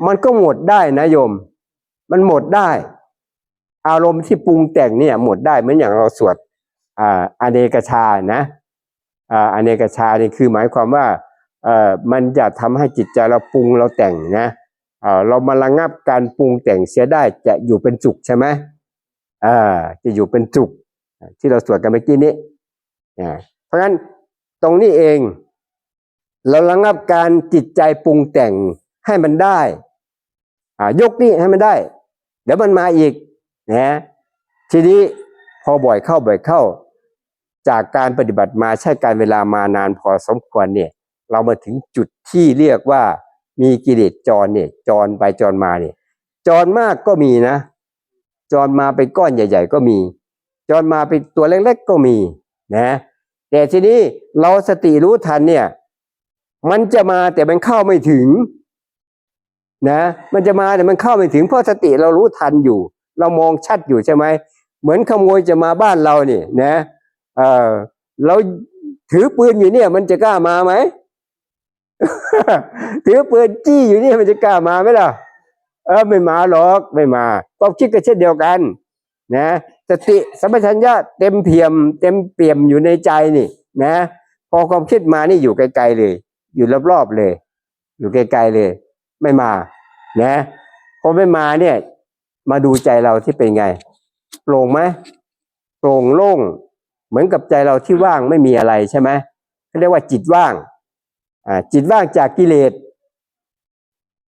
มันก็หมดได้นะโยม มันหมดได้ อารมณ์ที่ปรุงแต่งเนี่ยหมดได้ เหมือนอย่างเราสวด อ่า อเนกชานะ อ่า อเนกชานี่คือหมายความว่า เอ่อ มันจะทำให้จิตใจเราปรุงเราแต่งนะ เอ่อ เรามาระงับการปรุงแต่งเสียได้ จะอยู่เป็นสุขใช่ไหม? เอ่อ จะอยู่เป็นสุข ที่เราสวดกันเมื่อกี้นี้ อ่า เพราะฉะนั้นตรงนี้เอง เราระงับการจิตใจปรุงแต่งให้มันได้ อ่า ยกนี้ให้มันได้ เดี๋ยวมันมาอีกนะ ทีนี้พอบ่อยเข้า บ่อยเข้า จากการปฏิบัติมา ใช้การเวลามานานพอสมควรเนี่ย เรามาถึงจุดที่เรียกว่ามีกิเลสจรเนี่ย จรไปจรมาเนี่ย จรมากก็มีนะ จรมาเป็นก้อนใหญ่ๆก็มี จรมาเป็นตัวเล็กๆก็มีนะ แต่ทีนี้เราสติรู้ทันเนี่ย มันจะมาแต่มันเข้าไม่ถึงนะ มันจะมาแต่มันเข้าไม่ถึง เพราะสติเรารู้ทันอยู่ เรามองชัดอยู่ใช่ไหม? เหมือนขโมยจะมาบ้านเรานี่นะ เอ่อ เราถือปืนอยู่เนี่ย มันจะกล้ามาไหม? ถือปืนจี้อยู่เนี่ย มันจะกล้ามาไหมล่ะ? เออ ไม่มาหรอก ไม่มา ความคิดก็เช่นเดียวกันนะ สติสัมปชัญญะเต็มเปี่ยม เต็มเปี่ยมอยู่ในใจนี่นะ พอความคิดมานี่อยู่ไกลๆเลย อยู่รอบๆเลย อยู่ไกลๆเลย ไม่มานะ พอไม่มาเนี่ย มาดูใจเราที่เป็นไง โปร่งไหม? โปร่งโล่ง เหมือนกับใจเราที่ว่างไม่มีอะไรใช่ไหม? เขาเรียกว่าจิตว่าง อ่า จิตว่างจากกิเลส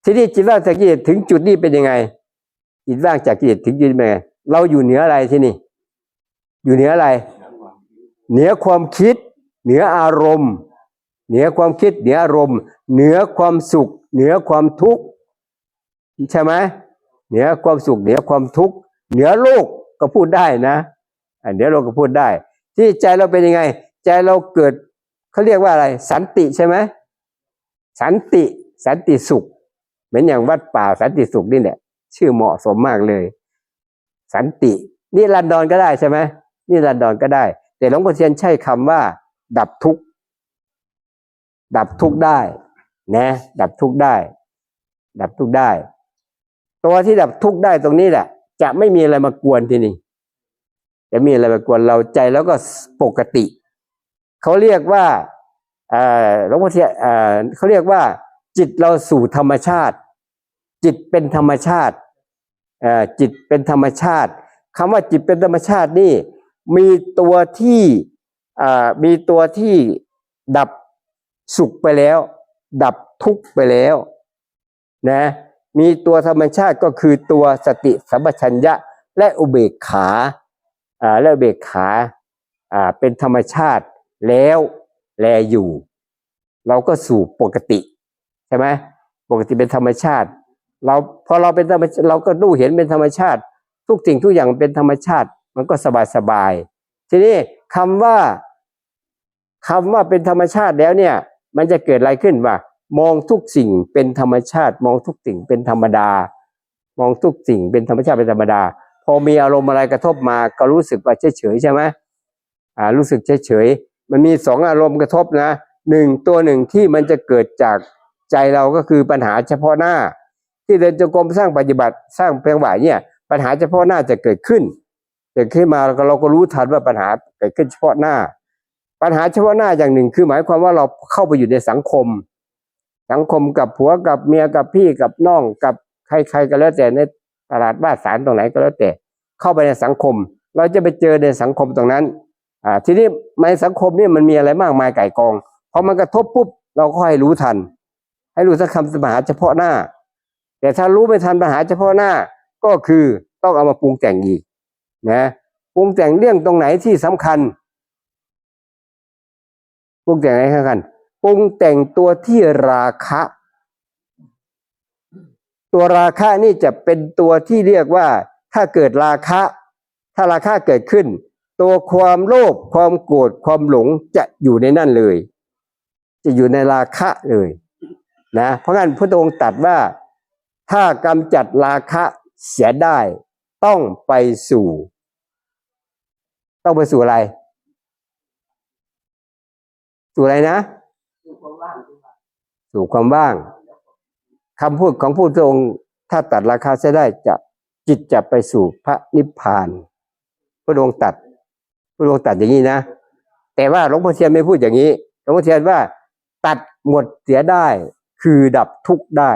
ทีนี้จิตว่างจากกิเลสถึงจุดนี้เป็นยังไง? จิตว่างจากกิเลสถึงจุดนี้เป็นไง? เราอยู่เหนืออะไรทีนี้? อยู่เหนืออะไร? เหนือความคิด เหนืออารมณ์ เหนือความคิด เหนืออารมณ์ เหนือความสุข เหนือความทุกข์ ใช่ไหม? เหนือความสุข เหนือความทุกข์ เหนือโลกก็พูดได้นะ อ่า เหนือโลกก็พูดได้ ที่ใจเราเป็นยังไง? ใจเราเกิด เขาเรียกว่าอะไร? สันติใช่ไหม? สันติ สันติสุข เหมือนอย่างวัดป่าสันติสุขนี่แหละ ชื่อเหมาะสมมากเลย สันติ นิรันดรก็ได้ใช่ไหม? นิรันดรก็ได้ แต่หลวงพ่อเทียนใช้คำว่าดับทุกข์ ดับทุกข์ได้นะ ดับทุกข์ได้ ดับทุกข์ได้ ตัวที่ดับทุกข์ได้ตรงนี้แหละ จะไม่มีอะไรมากวนที่นี่ ຈະມີອະໄລມາກວນເຮົາ ໃຈເຮົາກໍປົກກະຕິ. ເຂົາເອີ້ນວ່າ ເອີ ຫຼວງພໍ່ເທ- ເອີ ເຂົາເອີ້ນວ່າຈິດເຮົາສູ່ທຳມະຊາດ, ຈິດເປັນທຳມະຊາດ, ເອີ ຈິດເປັນທຳມະຊາດ. ຄຳວ່າຈິດເປັນທຳມະຊາດນີ້ ມີຕົວທີ່ ເອີ ມີຕົວທີ່ດັບສຸກໄປແລ້ວ, ດັບທຸກໄປແລ້ວ ນະ, ມີຕົວທຳມະຊາດກໍຄືຕົວສະຕິສຳປະຊັນຍະ ແລະ ອຸເບກຂາ ອາ ແລະ ອຸເບກຂາ ອາ ເປັນທຳມະຊາດແລ້ວ ແລ ຢູ່ ເຮົາກໍສູ່ປົກກະຕິ ໃຊ່ໄໝ? ປົກກະຕິເປັນທຳມະຊາດ ເຮົາ ພໍເຮົາເປັນທຳມະ ເຮົາກໍຮູ້ເຫັນເປັນທຳມະຊາດ ທຸກສິ່ງທຸກຢ່າງເປັນທຳມະຊາດ ມັນກໍສະບາຍໆ. ທີນີ້ຄຳວ່າ ຄຳວ່າເປັນທຳມະຊາດແລ້ວເນ່ຍ ມັນຈະເກີດອະໄລຂຶ້ນວ່າ ມອງທຸກສິ່ງເປັນທຳມະຊາດ, ມອງທຸກສິ່ງເປັນທຳມະດາ, ມອງທຸກສິ່ງເປັນທຳມະຊາດ ເປັນທຳມະດາ. ພໍມີອາລົມອະໄລກະທົບມາ ກໍຮູ້ສຶກວ່າເສີຍໆ ໃຊ່ໄໝ? ອາ ຮູ້ສຶກເສີຍໆ. ມັນມີສອງອາລົມກະທົບນະ, ໜຶ່ງ ຕົວໜຶ່ງທີ່ມັນຈະເກີດຈາກໃຈເຮົາ ກໍຄືປັນຫາສະເພາະໜ້າ ທີ່ເດີນຈົງກົມ ສ້າງປະຕິບັດ ສ້າງເພງໄຫວເນ່ຍ ປັນຫາສະເພາະໜ້າຈະເກີດຂຶ້ນ. ເກີດຂຶ້ນມາ ແລ້ວກໍເຮົາກໍຮູ້ທັນວ່າປັນຫາເກີດຂຶ້ນສະເພາະໜ້າ. ປັນຫາສະເພາະໜ້າຢ່າງໜຶ່ງ ຄືໝາຍຄວາມວ່າເຮົາເຂົ້າໄປຢູ່ໃນສັງຄົມ, ສັງຄົມກັບຜົວກັບເມຍ ກັບພີ່ກັບນ້ອງ ກັບໃຄໆກໍແລ້ວແຕ່ ໃນຕະຫຼາດ ບ້ານສານ ຕົງໃດກໍແລ້ວແຕ່ ເຂົ້າໄປໃນສັງຄົມ ເຮົາຈະໄປເຈີໃນສັງຄົມຕົງນັ້ນ. ອາ ທີນີ້ໃນສັງຄົມນີ້ມັນມີອະໄລມາກມາຍກ່າຍກອງ, ພໍມັນກະທົບປຸບ ເຮົາກໍໃຫ້ຮູ້ທັນ, ໃຫ້ຮູ້ທັນຄຳສະພາວະສະເພາະໜ້າ. ແຕ່ຖ້າຮູ້ໄມ່ທັນບັນຫາສະເພາະໜ້າ ກໍຄືຕ້ອງເອົາມາປຸງແຕ່ງອີກນະ. ປຸງແຕ່ງເລື່ອງຕົງໄຫນທີ່ສຳຄັນ? ປຸງແຕ່ງໃຫ້ເຂົ້າກັນ, ປຸງແຕ່ງຕົວທີ່ລາຄະ. ຕົວລາຄະນີ້ຈະເປັນຕົວທີ່ຮຽກວ່າ ຖ້າເກີດລາຄະ, ຖ້າລາຄະເກີດຂຶ້ນ, ຕົວຄວາມໂລບ, ຄວາມໂກດ, ຄວາມຫຼົງຈະຢູ່ໃນນັ້ນເລີຍ. ຈະຢູ່ໃນລາຄະເລີຍນະ. ເພາະນັ້ນ ພຸດທະອົງຕັດວ່າ ຖ້າກຳຈັດລາຄະເສຍໄດ້ ຕ້ອງໄປສູ່, ຕ້ອງໄປສູ່ອະໄລ? ສູ່ອະໄລນະ? ສູ່ຄວາມວ່າງ. ຄຳພູດຂອງພຸດທະອົງ ຖ້າຕັດລາຄະເສຍໄດ້ ຈະ, ຈິດຈະໄປສູ່ພະນິບພານ. ພຸດທະອົງຕັດ, ພຸດທະອົງຕັດຢ່າງນີ້ນະ. ແຕ່ວ່າຫຼວງພໍ່ທຽນໄມ່ພູດຢ່າງນີ້. ຫຼວງພໍ່ທຽນວ່າ ຕັດໝົດເສຍໄດ້ ຄືດັບທຸກໄດ້,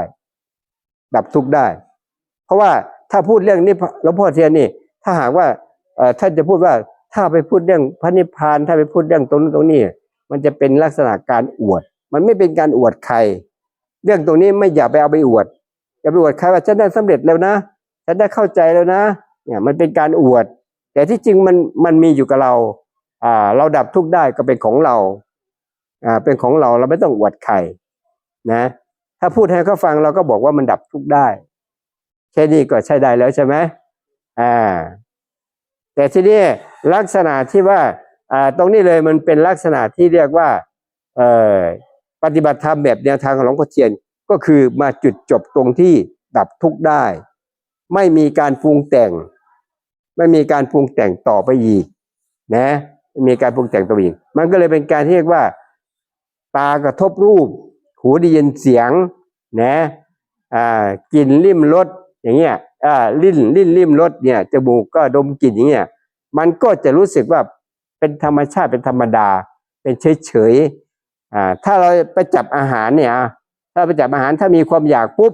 ດັບທຸກໄດ້. ເພາະວ່າຖ້າພູດເລື່ອງນີ້ ຫຼວງພໍ່ທຽນນີ້ ຖ້າຫາກວ່າ, ເອີ, ທ່ານຈະພູດວ່າ ຖ້າໄປພູດເລື່ອງພະນິບພານ, ຖ້າໄປພູດເລື່ອງຕົງນັ້ນຕົງນີ້, ມັນຈະເປັນລັກສະນະການອວດ. ມັນໄມ່ເປັນການອວດໃຄ. ເລື່ອງຕົງນີ້ໄມ່, ຢ່າໄປເອົາໄປອວດ. ຢ່າໄປອວດໃຄວ່າ "ສັນໄດ້ສຳເລັດແລ້ວນະ, ສັນໄດ້ເຂົ້າໃຈແລ້ວນະ." ເນ່ຍ ມັນເປັນການອວດ. ແຕ່ທີ່ຈິງມັນ, ມັນມີຢູ່ກັບເຮົາ. ອາ, ເຮົາດັບທຸກໄດ້ກໍເປັນຂອງເຮົາ. ອາ, ເປັນຂອງເຮົາ, ເຮົາໄມ່ຕ້ອງອວດໃຄນະ. ຖ້າພູດໃຫ້ເຂົາຟັງ, ເຮົາກໍບອກວ່າມັນດັບທຸກໄດ້. ແຄ່ນີ້ກໍໃຊ້ໄດ້ແລ້ວໃຊ່ໄໝ? ອາ, ແຕ່ທີນີ້ລັກສະນະທີ່ວ່າ, ອາ, ຕົງນີ້ເລີຍ ມັນເປັນລັກສະນະທີ່ຮຽກວ່າ, ເອີ, ປະຕິບັດທຳແບບແນວທາງຂອງຫຼວງພໍ່ທຽນ, ກໍຄືມາຈຸດຈົບຕົງທີ່ດັບທຸກໄດ້, ໄມ່ມີການປຸງແຕ່ງ, ໄມ່ມີການປຸງແຕ່ງຕໍ່ໄປອີກນະ, ໄມ່ມີການປຸງແຕ່ງຕໍ່ໄປອີກ. ມັນກໍເລີຍເປັນການທີ່ຮຽກວ່າ ຕາກະທົບຮູບ, ຫູໄດ້ຍິນສຽງນະ, ອາ, ກິ່ນລິ້ມລົດຢ່າງເນີ້ຍ, ອາ, ລິ້ນ, ລິ້ນລິ້ມລົດເນີ້ຍ, ຈະມູກກໍດົມກິ່ນຢ່າງເນີ້ຍ, ມັນກໍຈະຮູ້ສຶກວ່າເປັນທຳມະຊາດ, ເປັນທຳມະດາ, ເປັນເສີຍໆ. ອາ, ຖ້າເຮົາໄປຈັບອາຫານເນີ້ຍ, ຖ້າໄປຈັບອາຫານ, ຖ້າມີຄວາມຢາກປຸບ,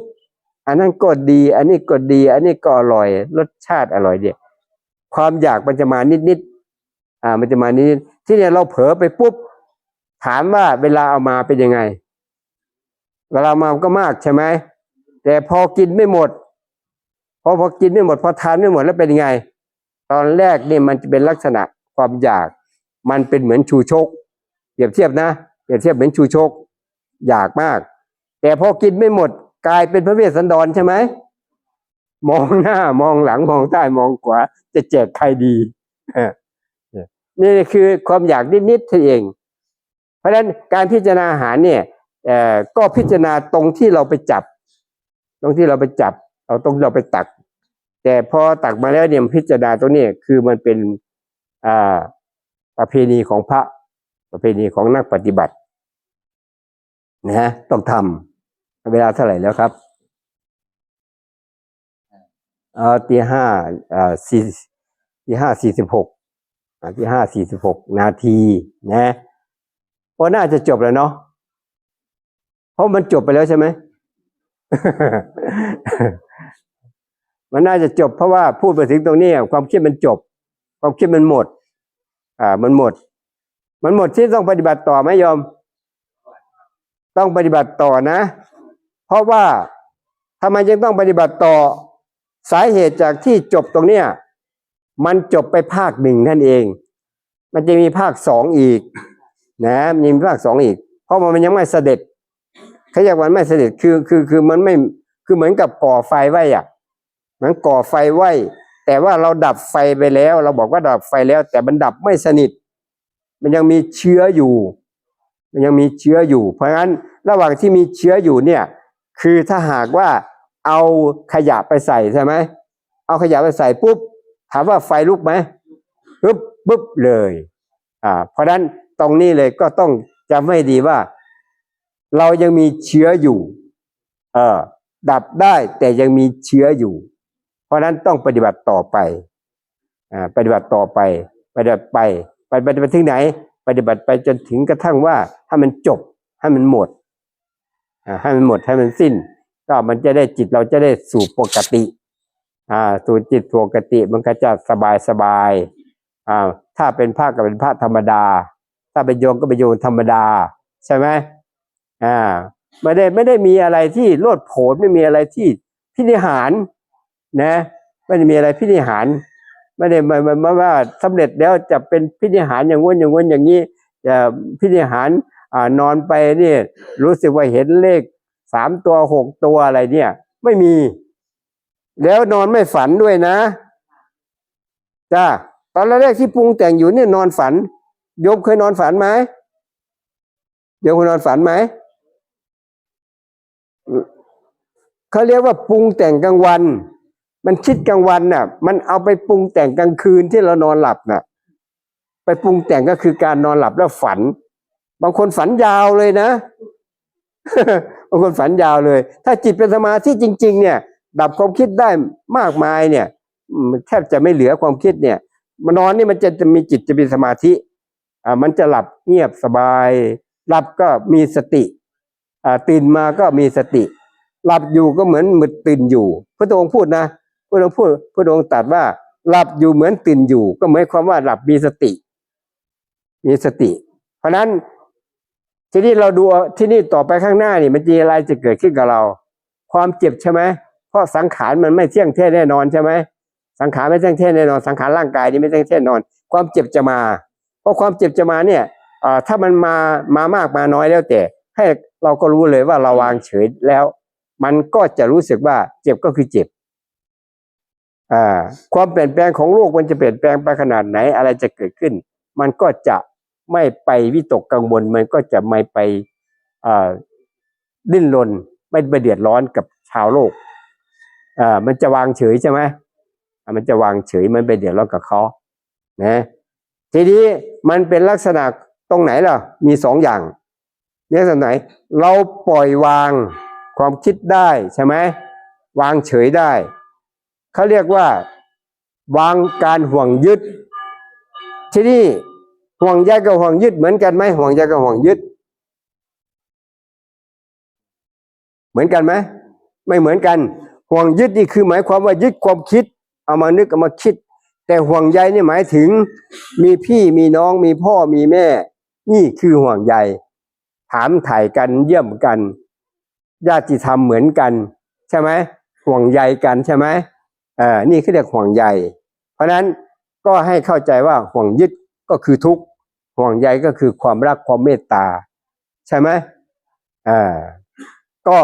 ອັນນັ້ນກໍດີ, ອັນນີ້ກໍດີ, ອັນນີ້ກໍອະລ່ອຍ, ລົດຊາດອະລ່ອຍເດ. ຄວາມຢາກມັນຈະມານິດໆ, ອາ, ມັນຈະມານີ້, ທີນີ້ເຮົາເຜີໄປປຸບ, ຖາມວ່າເວລາເອົາມາເປັນຍັງໄງ? ເວລາເອົາມາມັນກໍມາກໃຊ່ໄໝ? ແຕ່ພໍກິນໄມ່ໝົດ, ພໍ, ພໍກິນໄມ່ໝົດ, ພໍທານໄມ່ໝົດແລ້ວເປັນຍັງໄງ? ຕອນແລກນີ້ມັນຈະເປັນລັກສະນະຄວາມຢາກ, ມັນເປັນເໝືອນຊູຊົກ, ປຽບທຽບນະ, ປຽບທຽບເໝືອນຊູຊົກ, ຢາກມາກ. ແຕ່ພໍກິນໄມ່ໝົດ, ກາຍເປັນພະເວດສັນດອນໃຊ່ໄໝ? ມອງໜ້າມອງຫຼັງມອງຊ້າຍມອງຂວາ ຈະແຈກໃຄດີ. ເອີ ນີ້ຄືຄວາມຢາກນິດໆເທົ່ານັ້ນເອງ. ເພາະສະນັ້ນການພິຈາລະນາອາຫານເນີ້ຍ ເອີ ກໍພິຈາລະນາຕົງທີ່ເຮົາໄປຈັບ, ຕົງທີ່ເຮົາໄປຈັບ ເອົາຕົງທີ່ເຮົາໄປຕັກ. ແຕ່ພໍຕັກມາແລ້ວເນີ້ຍ ພິຈາລະນາຕົງນີ້ຄືມັນເປັນ ອ່າ ປະເພນີຂອງພະ, ປະເພນີຂອງນັກປະຕິບັດ. ນະ ຕ້ອງທຳ. ເວລາເທົ່າໃດແລ້ວຄັບ? ເອີ ຕີຫ້າ ເອີ ສີ່ ຕີຫ້າສີ່ສິບຫົກ. อ่า ตีห้าสี่สิบหกนาทีนะ ก็น่าจะจบแล้วเนาะ เพราะมันจบไปแล้วใช่ไหม มันน่าจะจบ เพราะว่าพูดไปถึงตรงนี้ ความคิดมันจบ ความคิดมันหมด อ่า มันหมด มันหมดที่ต้องปฏิบัติต่อไหมโยม ต้องปฏิบัติต่อนะ เพราะว่าทำไมจึงต้องปฏิบัติต่อ สาเหตุจากที่จบตรงเนี้ย มันจบไปภาคหนึ่งนั่นเอง มันจะมีภาคสองอีกนะ มันยังมีภาคสองอีก เพราะว่ามันยังไม่เสด็จ เขาเรียกว่าไม่เสด็จ คือ คือ คือมันไม่ คือเหมือนกับก่อไฟไว้อะ มันก่อไฟไว้ แต่ว่าเราดับไฟไปแล้ว เราบอกว่าดับไฟแล้ว แต่มันดับไม่สนิท มันยังมีเชื้ออยู่ มันยังมีเชื้ออยู่ เพราะฉะนั้นระหว่างที่มีเชื้ออยู่เนี่ย คือถ้าหากว่าเอาขยะไปใส่ใช่ไหม เอาขยะไปใส่ปุ๊บ ถามว่าไฟลุกไหม ปึ๊บ ปึ๊บเลย อ่า เพราะฉะนั้นตรงนี้เลยก็ต้องจำให้ดีว่า เรายังมีเชื้ออยู่ เออ ดับได้แต่ยังมีเชื้ออยู่ เพราะฉะนั้นต้องปฏิบัติต่อไป อ่า ปฏิบัติต่อไป ปฏิบัติไป ไป ปฏิบัติถึงไหน ปฏิบัติไปจนถึงกระทั่งว่าให้มันจบ ให้มันหมด อ่า ให้มันหมด ให้มันสิ้น ก็มันจะได้ จิตเราจะได้สู่ปกติ อ่า สู่จิตปกติ มันก็จะสบายสบาย อ่า ถ้าเป็นพระก็เป็นพระธรรมดา ถ้าเป็นโยมก็เป็นโยมธรรมดา ใช่ไหม อ่า ไม่ได้ ไม่ได้มีอะไรที่โลดโผน ไม่มีอะไรที่พินิหารนะ ไม่ได้มีอะไรพินิหาร ไม่ได้ ไม่ ไม่ ไม่ว่าสำเร็จแล้วจะเป็นพินิหารอย่างงู้นอย่างงู้นอย่างนี้ จะพินิหาร อ่า นอนไปนี่รู้สึกว่าเห็นเลขสามตัว หกตัวอะไรเนี่ย ไม่มี แล้วนอนไม่ฝันด้วยนะ จ้า ตอนแรกๆที่ปรุงแต่งอยู่เนี่ยนอนฝัน โยมเคยนอนฝันไหม โยมเคยนอนฝันไหม เขาเรียกว่าปรุงแต่งกลางวัน มันคิดกลางวันน่ะ มันเอาไปปรุงแต่งกลางคืนที่เรานอนหลับน่ะ ไปปรุงแต่งก็คือการนอนหลับแล้วฝัน บางคนฝันยาวเลยนะ บางคนฝันยาวเลย ถ้าจิตเป็นสมาธิจริงๆเนี่ย ดับความคิดได้มากมายเนี่ย มันแทบจะไม่เหลือความคิดเนี่ย มานอนนี่มันจะ จะมีจิตจะมีสมาธิ อ่า มันจะหลับเงียบสบาย หลับก็มีสติ อ่า ตื่นมาก็มีสติ หลับอยู่ก็เหมือนมืดตื่นอยู่ พุทธองค์พูดนะ พุทธองค์พูด พุทธองค์ตรัสว่า หลับอยู่เหมือนตื่นอยู่ ก็หมายความว่าหลับมีสติ มีสติ เพราะฉะนั้น ทีนี้เราดูที่นี่ต่อไปข้างหน้านี่ มันจะมีอะไรจะเกิดขึ้นกับเรา ความเจ็บใช่ไหม เพราะสังขารมันไม่เที่ยงแท้แน่นอนใช่ไหม สังขารไม่เที่ยงแท้แน่นอน สังขารร่างกายนี่ไม่เที่ยงแท้แน่นอน ความเจ็บจะมา เพราะความเจ็บจะมาเนี่ย เอ่อ ถ้ามันมา มามากมาน้อยแล้วแต่ ให้เราก็รู้เลยว่าเราวางเฉยแล้ว มันก็จะรู้สึกว่าเจ็บก็คือเจ็บ อ่า ความเปลี่ยนแปลงของโลกมันจะเปลี่ยนแปลงไปขนาดไหน อะไรจะเกิดขึ้น มันก็จะไม่ไปวิตกกังวล มันก็จะไม่ไป เอ่อ ดิ้นรน ไม่ไปเดือดร้อนกับชาวโลก เอ่อ มันจะวางเฉยใช่ไหม อ่ะ มันจะวางเฉย มันไปเดือดร้อนกับเขา นะ ทีนี้มันเป็นลักษณะตรงไหนล่ะ มีสองอย่าง มีลักษณะไหน เราปล่อยวางความคิดได้ใช่ไหม วางเฉยได้ เขาเรียกว่าวางการห่วงยึด ทีนี้ห่วงใยกับห่วงยึดเหมือนกันไหม ห่วงใยกับห่วงยึด เหมือนกันไหม ไม่เหมือนกัน ห่วงยึดนี่คือหมายความว่ายึดความคิด เอามานึกเอามาคิด แต่ห่วงใยนี่หมายถึงมีพี่มีน้อง มีพ่อมีแม่ นี่คือห่วงใย ถามไถ่กัน เยี่ยมกัน ญาติธรรมเหมือนกัน ใช่ไหม ห่วงใยกันใช่ไหม เอ่อ นี่คือเรียกห่วงใย เพราะฉะนั้นก็ให้เข้าใจว่าห่วงยึดก็คือทุกข์ ห่วงใยก็คือความรักความเมตตา ใช่ไหม เอ่อ ก็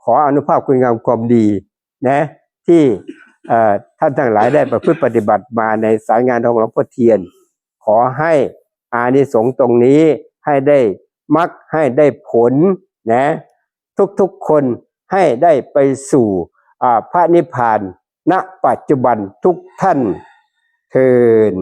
ขออานุภาพคุณงามความดีนะ ที่ เอ่อ ท่านทั้งหลายได้ประพฤติปฏิบัติมาในสายงานของหลวงพ่อเทียน ขอให้อานิสงส์ตรงนี้ให้ได้มรรค ให้ได้ผลนะ ทุกๆคนให้ได้ไปสู่ อ่า พระนิพพาน ณ ปัจจุบันทุกท่านเทอญ